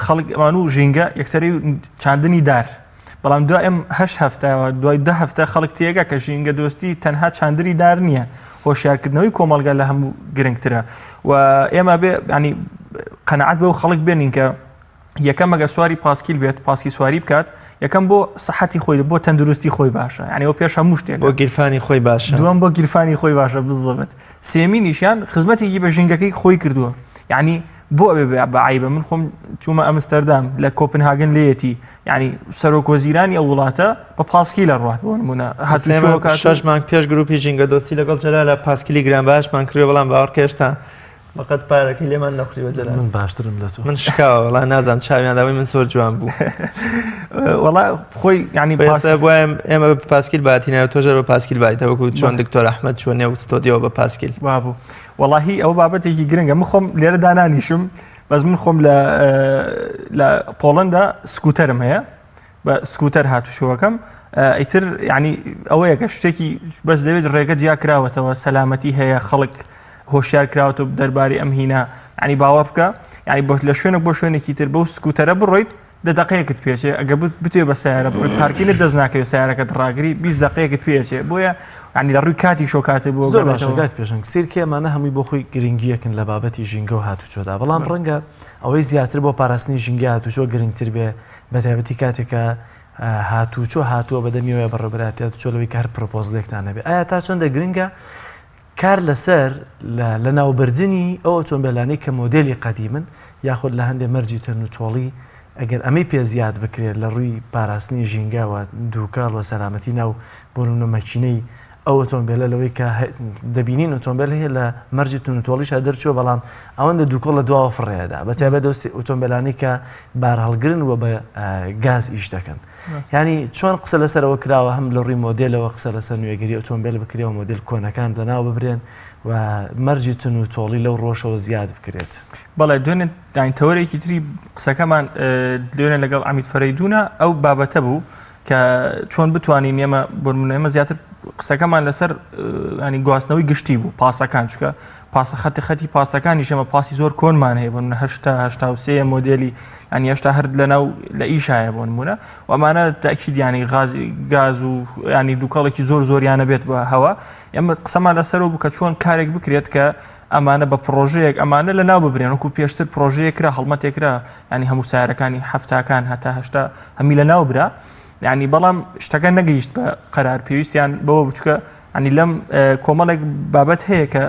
خەڵک ئەمان و ژینگە یەکسەری چاندنی دار بەڵام دوای ئەم هەش هەفتەوە دوای دە هەفتە خەڵک تێگا کە ژینگە دۆستی تەنها چاندنی دار نییە هۆشیارکردنەوەی کۆمەڵگا لە هەموو گرنگترە و ئێمە بێ ینی قەنەعات بەو خەڵک بێنین کە یەکەم ئەگەر سواری پاسکیل بێت پاسکی سواری بکات یەکەم بۆ سەحەتی خۆی بۆ تەندروستی خۆی باشە یعنی ئەو پێش هەموو شتێک بۆ گیرفانی خۆی باشە دووەم بۆ گیرفانی خۆی باشە بزڵبت سێمینیشیان خزمەتێکی بە ژینگەکەی خۆی کردووە یعنی بۆ ئەوێ بە عیبە من خۆم چوومە ئەمستەردام لە کۆپنهاگن لێتی یعنی سەرۆک وەزیرانی ئەو وڵاتە بە پاسکی لە ڕات بۆ نمونە هاتوچۆ شش مانگ پێش گروپی ژینگە دۆستی لەگەڵ جەلالە پاسکیلی گرانباشمان کڕیوە بەڵام باوەڕکە هێشتا. بەقەت پارەکەی لێمان نەخوریوە جەلال. من باشترم لە تۆ. من شکاوە وەڵا نازانم چاویان داوای من زۆر جوان بوو. وەڵا خۆی یعنی پاس بوایم ئێمە بە پاسکیل باتینە تۆ ژەر بە پاسکیل بایتە وەکو چۆن دکتۆر ئەحمەد چوە نێو ستۆدیۆ بە پاسکیل. وابوو وەڵاهی ئەو بابەتێکی گرنگە من خۆم لێرە دانانیشم بەس من خۆم لە لە پۆڵندا سکوتەرم هەیە بە سکوتەر هاتوچۆەکەم ئیتر ینی ئەوەیە کە شتێکی بەس دەوێت ڕێگە جیا کراوەتەوە سەلامەتی هەیە خەڵک هۆشیار کراوەتەوە دەرباری ئەم هینا ینی باوە بکە ینی بۆ لە شوێنە بۆ شوێنێکی تر بەو سکوتەرە بڕۆیت دە دقەیەکت پێچێ ئەگە بتێ بە سیارە بڕۆی پارکینت دەست ناکەوێت سیارەکەت ڕاگری 20 دقەیەکت پێچێ بۆیە ینی لە ڕووی کاتی شۆ کاتێ بۆ زۆر باشە کاک پێشەنگ سیرکێ ئەمانە هەمووی بۆ خۆی گرنگیەکن لە بابەتی ژینگە و هاتوچۆدا بەڵام ڕەنگە ئەوەی زیاتر بۆ پاراستنی ژینگە هاتوچۆ گرنگتر بێ بەتایبەتی کاتێک کە هاتوچۆ هاتووە بەدەمیەوە بەڕێوەبەرایەتی هاتوچۆ لەوەی کە هەر پرۆپۆزلێکتان هەبێ ئایا تا چەندە گرنگە کار لەسەر لەناوبردنی ئەو ئۆتۆمبێلانەی کە مۆدێلی قەدیمن یاخود لە هەندێک مەرجی تەن و تۆڵی ئەگەر ئەمەی پێ زیاد بکرێت لە ڕووی پاراستنی ژینگە و دووکەڵ و سەلامەتی ناو بۆ نمونە مەکینەی ئەو ئۆتۆمبێلە لەوەی کە دەبینین ئۆتۆمبێل هەیە لە مەرجی تونوتۆڵیشا دەرچووە بەڵام ئەوەندە دووکەڵ لە دواوە فڕێدا بە تایبەت ئەو ئۆتۆمبێلانەی کە بارهەڵگرن و بە گاز ئیش دەکەن ینی چۆن قسە لەسەرەوە کراوە هەم لە ڕووی مۆدێلەوە قسە لەسەر نوێگەری ئۆتۆمبێل بکرێ و مۆدل کۆنەکان لەناو ببرێن و مەرجی تون و تۆڵی لەو ڕۆژەوە زیاد بکرێت. بەڵێ دوێنێ داین تەوەرێکی تری قسەکەمان دوێنێ لەگەڵ عەمید فەرەیدوونە ئەو بابەتە بوو کە چۆن بتوانین ئێمە بۆ نمونە ئێمە زیاتر قسەکەمان لەسەر ینی گواستنەوەی گشتی بوو پاسەکان چکە پاسە خەتی خەتی پاسەکانی شەمە پاسی زۆر کۆنمان هەیە بۆ هشتا مۆدلی ینی هێشتا هەر لەناو لە ئیشایە بۆ نمونە و ئەمانە تاکیدیانی غازی گاز و ینی دووکەڵێکی زۆر زۆریانە بێت بە هەوا ئێمە قسەمان لەسەرەوە بوو کە چۆن کارێک بکرێت کە ئەمانە بە پرۆژەیەک ئەمانە لە ناو ببرێن وەکو پێشتر پرۆژەیە کرا هەڵمەتێک کرا ینی هەموو سارەکانی هەفتاکان هەتا هەشتا هەمی لە ناو برا ینی بەڵام شتەکە نەگەیشت بە قەرار پێویستیان بەوە بچکە ینی لەم کۆمەڵێک بابەت هەیە کە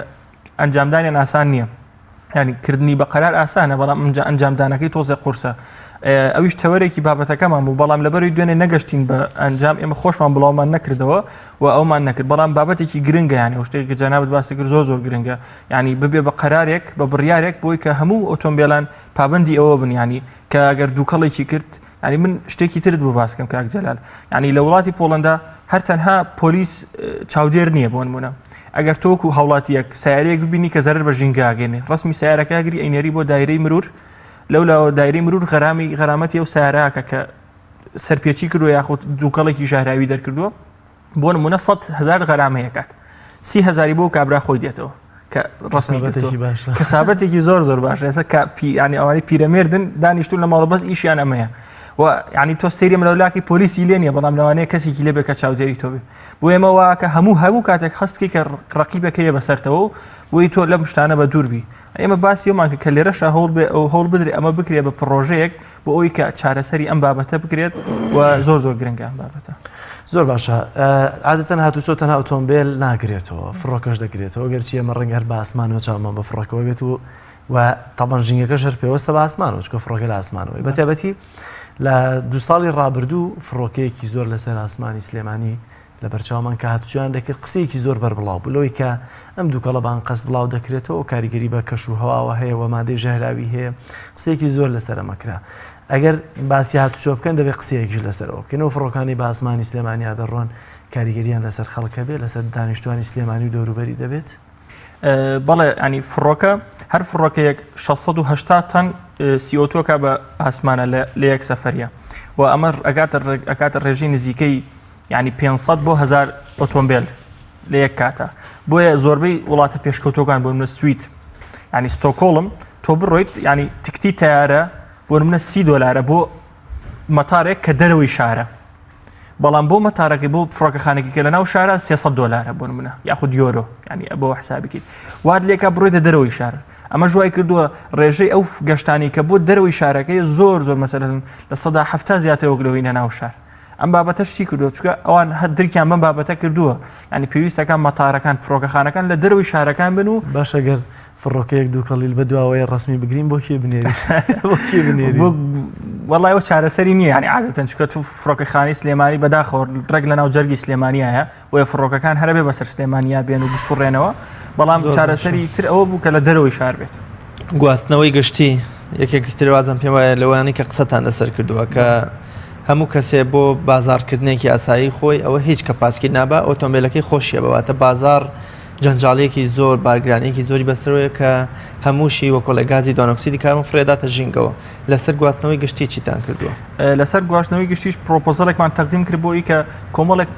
ئەنجامدانیان ئاسان نییە ینی کردنی بە قەرار ئاسانە بەڵام ئەمجا ئەنجامدانەکەی تۆزێ قورسە ئەویش تەوەرێکی بابەتەکەمان بوو بەڵام لەبەروی دوێنێ نەگەشتین بە ئەنجام ئێمە خۆشمان بڵاومان نەکردەوە و ئەومان نەکرد بەڵام بابەتێکی گرنگە یانی ئەو شتێک کە جەنابت باسی کرد زۆر زۆر گرنگە ینی ببێ بە قەرارێک بە بڕیارێک بۆی کە هەموو ئۆتۆمبیلان پابندی ئەوە بن ینی کە ئەگەر دووکەڵێکی کرد ینی من شتێکی ترت بۆ باسکەم کاک جەلال ینی لە وڵاتی پۆڵندا هەر تەنها پۆلیس چاودێر نییە بۆ نمونە ئەگەر تۆک و هاوڵاتیەک سیارەیەک ببینی کە زەرەر بە ژینگاگەێنێ ڕسمی سیارەکەگری ئەینێری بۆ دایرەی مرور لەولاوە دایرەی مرور غەرامی غەرامەتی ئەو سیارەکە کە سەرپێچی کردووە یاخود دووکەڵێکی ژەهراوی دەرکردووە بۆ نمونە 100 هزار غەرامەیەکات سی هزاری بۆ کابرا خۆی دێتەوە کە ڕسمی کەسابەتێکی زۆر زۆر باش ئێستا کە ینی ئەوانەی پیرەمێردن دانیشتون لە ماڵە بەس ئیشیان ئەمەیە و ینی تۆ سەیری منەولاکی پۆلیسی لێ نیە بەڵام لەوانەیە کەسێکی لێ بێ کە چاودێری تۆ بێ بۆ ئێمە واکە هەموو هەموو کاتێک هەستکی کە ڕقیبەکەیە بەسەرتەوە و بۆی تۆ لەم شتانە بە دووربی ئێمە باسی ئەومان کە لێرەشە هەوڵ بێ ئەو هەوڵ بدرێ ئەمە بکرێ بە پڕۆژەیەک بۆ ئەوی کە چارەسەری ئەم بابەتە بکرێت و زۆر زۆر گرنگە ئەم بابەتە. زۆر باشە عادەتەن هاتوچۆ تەنها ئۆتۆمبێل ناگرێتەوە فڕۆکەش دەگرێتەوە گەرچی ئێمە ڕەنگە هەر بە ئاسمانەوە چاومان بە فڕۆکەوە بێت و و تەبەن ژینگەکەش هەر پێوەستە بە ئاسمانەوە چونکە فڕۆکە لە ئاسمانەوەی بە تایبەتی لە دوو ساڵی ڕابردوو فڕۆکەیەکی زۆر لەسەر ئاسمانی سلێمانی لەبەرچاومان کە هاتوچۆیان دەکرد قسەیەکی زۆر بەربڵاو بوو لەوەی کە ئەم دووکەڵە بە ئەنقەست بڵاو دەکرێتەوە و کاریگەری بە کەش و هەواوە هەیە و مادەی ژەهراوی هەیە قسەیەکی زۆر لەسەر ئەمە کرا ئەگەر باسی هاتوچۆ بکەن دەبێت قسەیەکیش لەسەرەوە بکەن و فڕۆکانی بە ئاسمانی سلێمانیا دەڕۆن کاریگەریان لەسەر خەڵک هەبێت لەسەر دانیشتوانی سلێمانی و دەوروبەری دەبێت بەڵێ ینی فڕۆکە هەر فڕۆکەیەک 680 تەن CO2 ەکە بە ئاسمانە لە یەک سەفەریە و ئەمە ئەگاتە ئەکاتە ڕێژەی نزیکەی یانی 500 بۆ 1000 ئۆتۆمبیل لە یەک کاتە بۆیە زۆربەی وڵاتە پێشکەوتەکان بۆ منە سوید ینی ستۆکۆڵم تۆ بڕۆیت ینی تکتی تیارە بۆ منە سی دۆلارە بۆ مەتارێک کە دەرەوەی شارە بەڵام بۆ مەتارەکەی بۆ فڕۆکەخانێکی کە لە ناو شارە 300 دلارە بۆ منە یاخود یۆرۆ ینی بۆ حسابێکی وات لێکا بڕێتە دەرەوەی شار ئەمە ژوای کردووە ڕێژەی ئەو گەشتانی کە بۆ دەرەوەی شارەکەی زۆر زۆر مەسەرن لە سەدا هەفتا زیاتر وەک لەوەی لە ناو شار ئەم بابەتەش چی کردووە چونکە ئەوان هەر درکیان بەم بابەتە کردووە یعنی پێویستەکان مەتارەکان فڕۆکەخانەکان لە دەرەوەی شارەکان بن و باشە گەر فڕۆکەیەک دووکەڵیل بە دواوەیە ڕسمی بگرین بۆ کێ بنێری بۆ کێ بنێری وەڵای ئەو چارەسەری نییە یعنی عادەتەن چونکە تو فڕۆکەخانەی سلێمانی بەداخەوە ڕێک لە ناو جەرگی سلێمانیایە بۆیە فڕۆکەکان هەرەبێ بەسەر سلێمانیا بێن و بسوڕێنەوە بەڵام چارەسەری تر ئەوە بوو کە لە دەرەوەی شار بێت. گواستنەوەی گشتی یەکێکی تر وازم پێم وایە لەوانەی کە قسەتان لەسەر کردووە کە هەموو کەسێ بۆ بازاڕکردنێکی ئاسایی خۆی ئەوە هیچ کە پاسکیل نابا ئۆتۆمبیلەکەی خۆشیە بەواتە بازاڕ جەنجاڵیەکی زۆر بارگرانیەکی زۆری بەسەرەوەیە کە هەمووشی وەکۆڵێ گازی دوانۆکسیدی کاربۆن فڕێداتە ژینگەوە لەسەر گواستنەوەی گشتی چیتان کردووە؟ لەسەر گواستنەوەی گشتیش پرۆپۆزەڵێکمان تەقدیم کرد بۆ ئەوی کە کۆمەڵێک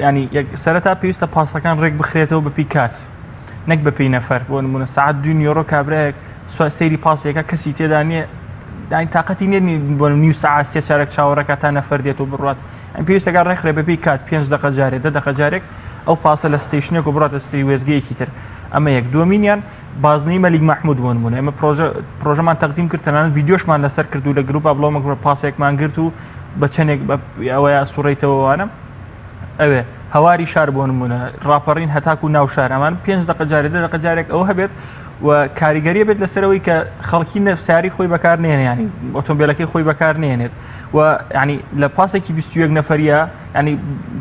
ینی سەرەتا پێویستە پاسەکان ڕێک بخرێتەوە بەپی کات نەک بەپی نەفەر بۆ نمونە سعات دو نیۆرۆ کابراەک سەیری پاسێکە کەسی تێدا نییە داین تااقەتی نیە بۆ نیو سعات سێ چارەک چاوەڕەکە تا نەفەر دێت و بڕات ئەم پێویستەکە ڕێکخرێ بەپی کات پێنج دقە جارێ دە دقە جارێک ئەو پاسە لە station ێک و بڕاتە ستری وێزگەیەکی تر ئەمە یەک دووەمینیان بازنەی مەلیک مەحمود بۆ نمونە ئێمە پرۆژە پرۆژەمان تەقدیم کرد تەنانەت ڤیدیۆشمان لەسەر کرد و لە گروپا بڵاومان کرد پاسێکمان گرت و بە چەندێک ئەوەیە سوڕیتەوەوانە ئەوێ هەواری شار بۆ نمونە ڕاپەڕین هەتاکو ناو شار ئەمان پێنج دقە جارێ دە دقە جارێک ئەوە هەبێت و کاریگەریە بێت لەسەرەوەی کە خەڵکی نەفساری خۆی بەکار نێنیانی ئۆتۆمبیلەکەی خۆی بەکار نێنێت و ینی لە پاسێکی 21 نەفەریە ینی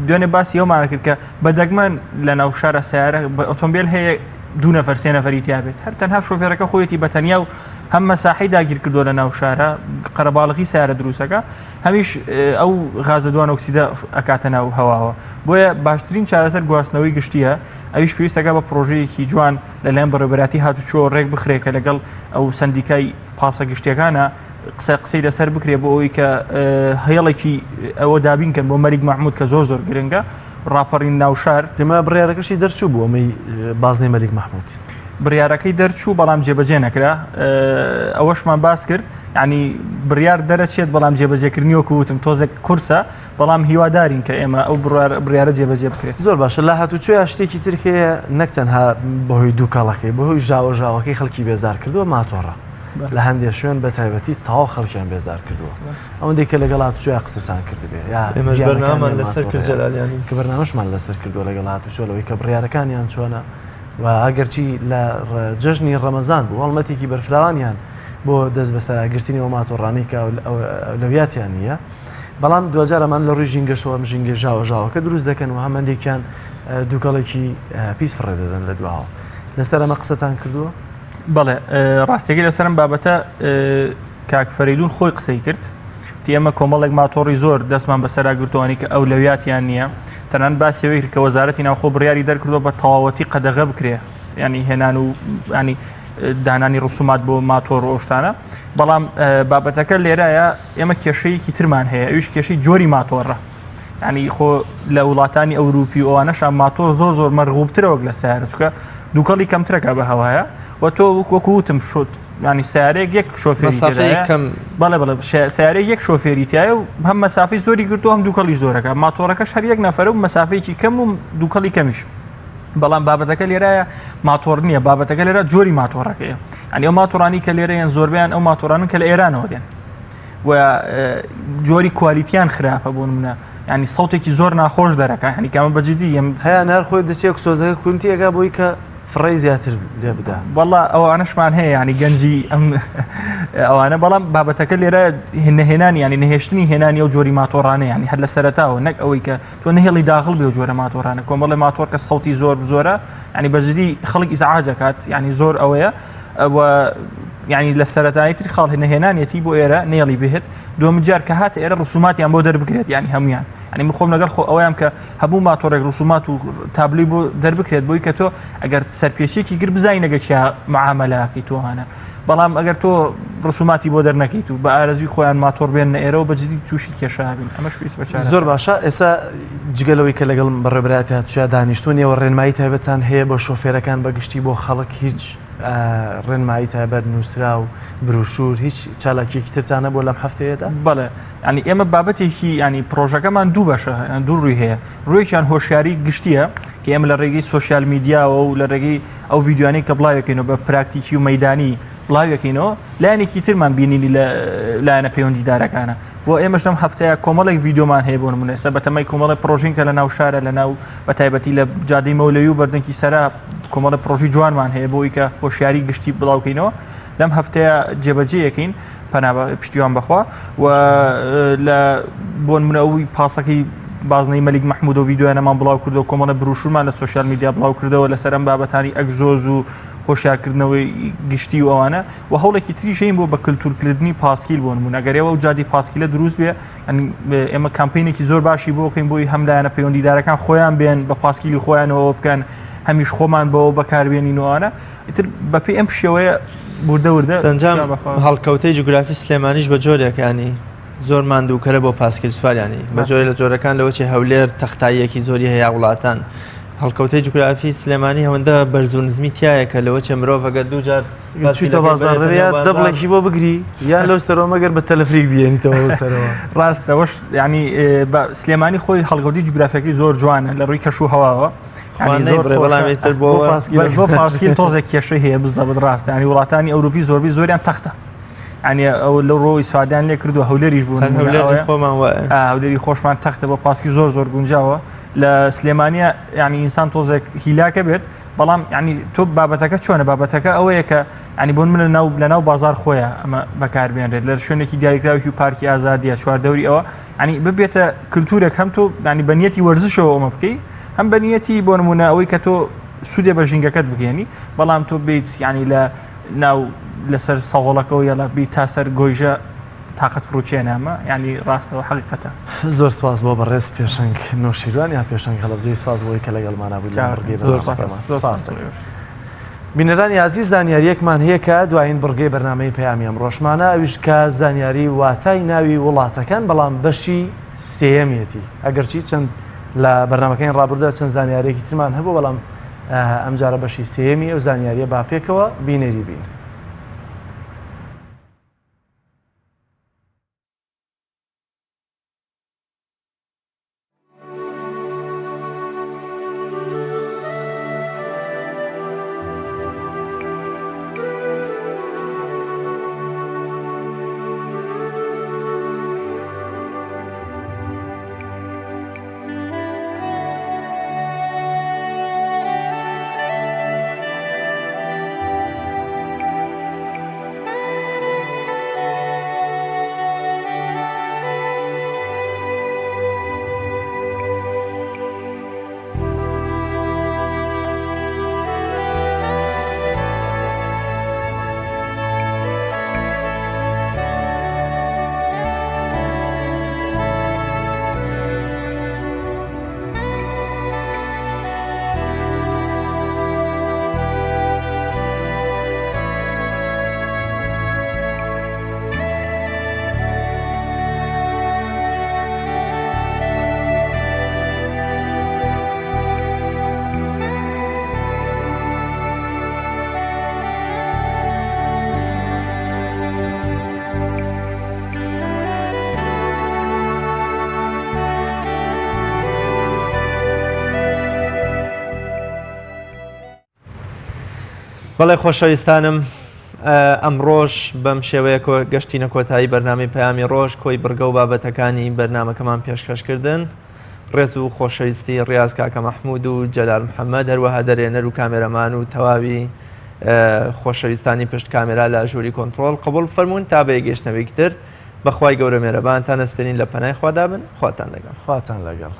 دوێنێ باسی ئەومانە کرد کە بە دەگمەن لە ناو شارە سیارە بە ئۆتۆمبیل هەیە دوو نەفەر سێ نەفەری تیا بێت هەر تەنها شۆفێرەکە خۆیەتی بە تەنیا و هەم مەساحی داگیر کردووە لە ناو شارە قەرەباڵغی سیارە دروستەکە هەمیش ئەو غازە دوان ئۆکسیدە ئەکاتە ناو هەواوە بۆیە باشترین چارەسەر گواستنەوەی گشتیە ئەویش پێویستەکە بە پرۆژەیەکی جوان لەلایەن بەڕێوەبەراتی هاتوچۆ ڕێک بخرێت کە لەگەڵ ئەو سندیکای پاسە گشتیەکانە قسە قسەی لەسەر بکرێ بۆ ئەوەی کە هێڵێکی ئەوە دابینکەن بۆ مەلیک مەحمود کە زۆر زۆر گرنگە ڕاپەڕین ناوشار. پێموایە بڕیارەکەشی دەرچوو بوو ئەمەی بازنەی مەلیک مەحمود. بڕیارەکەی دەرچوو بەڵام جێبەجێ نەکرا ئەوەشمان باس کرد ینی بڕیار دەرەچێت بەڵام جێبەجێکردنی وەکو وتم تۆزێک قورسە بەڵام هیوادارین کە ئێمە ئەو بڕیارە جێبەجێ بکرێت. زۆر باشە لە هاتوچۆیا شتێکی تر هەیە نەک تەنها بەهۆی دووکەڵەکەی بەهۆی ژاوەژاوەکەی خەڵکی بێزار کردووە ماتۆڕە لە هەندێک شوێن بە تایبەتی تەواو خەڵکیان بێزار کردووە ئەوەندەی کە لەگەڵ هاتوچۆیا قسەتان کردبێ یا ئێمەش بەرنامەمان زیانەکانیان لەسەر کرد ماتۆڕەیە جەلالیانی. کە بەرنامەشمان لەسەر کردووە لەگەڵ هاتوچۆ لەوەی کە بڕیارەکانیان چۆنە و ئەگەرچی لە جەژنی ڕەمەزان بوو هەڵمەتێکی بەرفراوانیان بۆ دەست بەسەراگرتنی ئەو ماتۆڕانەی کە ئەولەویاتیان نییە بەڵام دواجار ئەمان لە ڕووی ژینگەشەوە ئەم ژینگە ژاوەژاوەکە دروست دەکەن و هەمەندێکیان دووکەڵێکی پیس فڕێ دەدەن لە دواوە لەسەر ئەمە قسەتان کردووە؟ بەڵێ ڕاستیەکەی لەسەرم بابەتە کاک فەریدون خۆی قسەی کرد تی ئێمە کۆمەڵێک ماتۆڕی زۆر دەستمان بەسەرا گرتوانی کە ئەولەویاتیان نییە تەنان باسیەوەی کرد کە وەزارەتی ناوخۆ بڕیاری دەرکردووە بە تەواوەتی قەدەغە بکرێ ینی هێنان و ینی دانانی ڕسومات بۆ ماتۆڕ و ئەوشتانە بەڵام بابەتەکە لێرەیە ئێمە کێشەیەکی ترمان هەیە ئەویش کێشەی جۆری ماتۆڕە ینی خۆ لە وڵاتانی ئەوروپی و ئەوانەشا ماتۆر زۆر زۆر مەرغوبترە وەک لە سیارە چکە دووکەڵی کەمترەکە بە هەوایە و تۆ وەکو وتم شۆت ینی سیارێک یەک شۆفێری کەم بەڵێ بڵێ سیارێک یەک شۆفێری تایە و هەم مەسافی زۆری گرتو هەم دووکەڵی زۆرەکە ماتۆڕەکەش هەر یەک نەفەرە و مەسافەیەکی کەم و دووکەڵی کەمیش بەڵام بابەتەکە لێرایە ماتۆڕ نییە بابەتەکە لێرە جۆری ماتۆڕەکەیە ئەنی ئەو ماتۆڕانی کە لێرەیان زۆربیان ئەو ماتۆڕانن کە لە ئێرانەوە دێن و جۆری quality یان خراپە بۆ نمونە ینی سەوتێکی زۆر ناخۆش دەرەکە هەنی کەمە بەجددی ئەم هەیە هەر خۆی دەچێت سۆزەکە کونتیەکە بۆی کە فڕی زیاتر لێ بدا بەڵا ئەوانشمان هەیە ینی گەنجی ئەم ئەوانە بەڵام بابەتەکە لێرە نەهێنانی ینی نەهێشتنی هێنانی ئەو جۆری ماتۆڕانە ینی هەر لە سەرتاوە نەک ئەوەی کە تۆ نهێڵی داغڵ بێ جۆرە ماتۆڕانە کۆمەڵی ماتۆر کە سەوتی زۆر زۆرە ینی بەجددی خەڵک ئیزعاجەکات ینی زۆر ئەوەیە و ینی لە سەرەتایی تر خاڵ نەهێنانیەتی بۆ ئێرە نێڵی بهێت دووەم جار کە هات ئێرە ڕسوماتیان بۆ دەربکرێت ینی هەمویان ینی من خۆم لەگەڵ خۆ ئەوەیان کە هەبوو ماتۆڕێک ڕسومات و تابلی بۆ دەربکرێت بۆی کە تۆ ئەگەر سەرپێچێکی گر بزانین لەگە کیا معاملەکەی تۆهانە بەڵام ئەگەر تۆ ڕسوماتی بۆ دەرنەکەیت و بە ئارەزوی خۆیان ماتۆڕ بێن ئێرەوە بە جدی تووشی کێشابین ئەمەش پێویست بە چارەسەرە. زۆر باشە ئێستا جگە لەوەی کە لەگەڵ بەڕێوەبەرایەتی هاتوچۆیا دانیشتوون ئێوە ڕێنمایی تایبەتتان هەیە بۆ شۆفێرەکان بە گشتی بۆ خەڵک هیچ ڕێنمایی تایبەت نووسراو بروشور هیچ چالاکیەکی ترتان هەبووە لەم هەفتەیەدا؟ بەڵێ ینی ئێمە بابەتێکی ینی پرۆژەکەمان دوو بەشە دوو ڕووی هەیە ڕوویەکیان هۆشیاری گشتیە کە ئێمە لە ڕێگەی سۆشیال میدیاوە و لە ڕێگەی ئەو ڤیدیۆانەی کە بڵاوێکەینەوە بە پراکتیکی و مەدانی بڵاوێکەینەوە لایەنێکی ترمان بینینی لە لایەنە پەیوەندیدارەکانە بۆ ئێمەش لەم هەفتەیە کۆمەڵێک ڤیدیۆمان هەیە بۆ نمونە ئێستا بەتەمای کۆمەڵێک پرۆژین کە لە ناو شارە لە ناو بە تایبەتی لە جادەی مەولەوی و بەردەنکی سەرا کۆمەڵێک پرۆژی جوانمان هەیە بۆ ئەوی کە هۆشیاری گشتی بڵاوکەینەوە لەم هەفتەیە جێبەجێیەکەین پەنا بە پشتیوان بەخوا و لە بۆ نمونە ئەوی پاسەکەی بازنەی مەلیک مەحمود و ڤیدیۆیانەمان بڵاو کردەوە کۆمەڵە بروشورمان لە سۆشیال میدیا بڵاو کردەوە لەسەر ئەم بابەتانی ئەگزۆز و هۆشیارکردنەوەی گشتی و ئەوانە و هەوڵێکی تریش هەین بۆ بە کلتورکردنی پاسکیل بۆ نمونە گەر ئێوە و جادی پاسکیلە دروست بێ ئێمە کامپینێکی زۆر باشی بۆ بکەین بۆی هەم لایەنە پەیوەندیدارەکان خۆیان بێن بە پاسکیلی خۆیانەوە بکەن هەمیش خۆمان بەوە بەکاربێنین وانە ئیتر بەپێی ئەم شێوەیە وردە وردە سەرەنجام هەڵکەوتەی جوگرافی سلێمانیش بە جۆرێک ینی زۆر ماندووکەرە بۆ پاسکیل سواریانی بە جۆرە لە جۆرەکان لەوەچی هەولێر تەختاییەکی زۆری هەیە وڵاتان هەڵکەوتەی جوگرافی سلێمانی هەوەندە بەرز و نزمی تایە کە لەوەچێ مرۆڤ ئەگەر دووجار چیتە بازاڕ دەبێ یا دەبڵێکی بۆ بگری یان لەو سەرەوە مەگەر بە تەلەفریک بێنیتەوە لەو سەرەوە ڕاست ئەوەش ینی سلێمانی خۆی هەڵگەوتی جوگرافیەکەی زۆر جوانە لە ڕووی کەش و هەواوە بەڵام تر بۆ بۆ پاسکیل تۆزێک کێشەی هەیە بزەبت ڕاستە ینی وڵاتانی ئەوروپی زۆربەی زۆریان تەختە ینی ئەو لەو ڕۆی سوادیان لێ کردو هەولێریش بوون خۆمان هەولێری خۆشمان تەختە بۆ پاسکی زۆر زۆر گونجاوە لە سلێمانە ینی ئینسان تۆزێک هیلاکە بێت بەڵام ینی تۆ بابەتەکە چۆنە بابەتەکە ئەوەیە کە ینی بۆن من لەناو لەناو بازار خۆیان ئەمە بەکاربێنرێت لە شوێنێکی دیاریکراوی و پارکی ئازادیە چواردەوری ئەوە ینی ببێتە کللتورێک هەم تۆ ینی بەنیەتی وەرزشەوە ئەمە بکەی هەم بەنیەتی بۆ نمونە ئەوەی کە تۆ سوودێ بە ژینگەکەت بگەێنی بەڵام تۆ بیت ینی لە ناو لەسەر سەهۆڵەکەەوە یالا بی تا سەر گۆیژە تاقەت پڕوکێنە ئەمە یانی ڕاستەوە حەقیقەتە. زۆر سپاس بۆ بەڕێز پێشەنگ نەوشیروان یا پێشەنگ هەڵەبجەیی سپاس بۆی کە لەگەڵمانا بوویت لەم بڕگەی بەرنامەکەمان. سپاس دەکەم. بینەرانی ئازیز زانیارییەکمان هەیە کە دوایین بڕگەی بەرنامەی پەیامی ئەمڕۆشمانە ئەویش کە زانیاری واتای ناوی وڵاتەکان بەڵام بەشی سێیەمیەتی ئەگەرچی چەند لە بەرنامەکانی ڕابردوودا چەند زانیاریەکی ترمان هەبوو بەڵام ئەمجارە بەشی سێیەمی ئەو زانیاریە با پێکەوە بینەری بین. بەڵێ خۆشەویستانم ئەمڕۆژ بەم شێوەیە گەشتینە کۆتایی بەرنامەی پەیامی ڕۆژ کۆی بڕگە و بابەتەکانی بەرنمەکەمان پێشکەشکردن ڕێز و خۆشەویستی ڕاز کاکە مححمود و جەلال محەممەد هەروەها دەرێنەر و کامێرەمان و تەواوی خۆشەویستانی پشت کامێرا لە ژووری کۆنتترۆل قبول فەرمونون تا بە گەشتنەوەیکتر بەخوای گەورە مێرەبانتان ئەسپێرین لە پەنای خوادا بن خواتان لەگەڵ. خواتان لەگەڵ.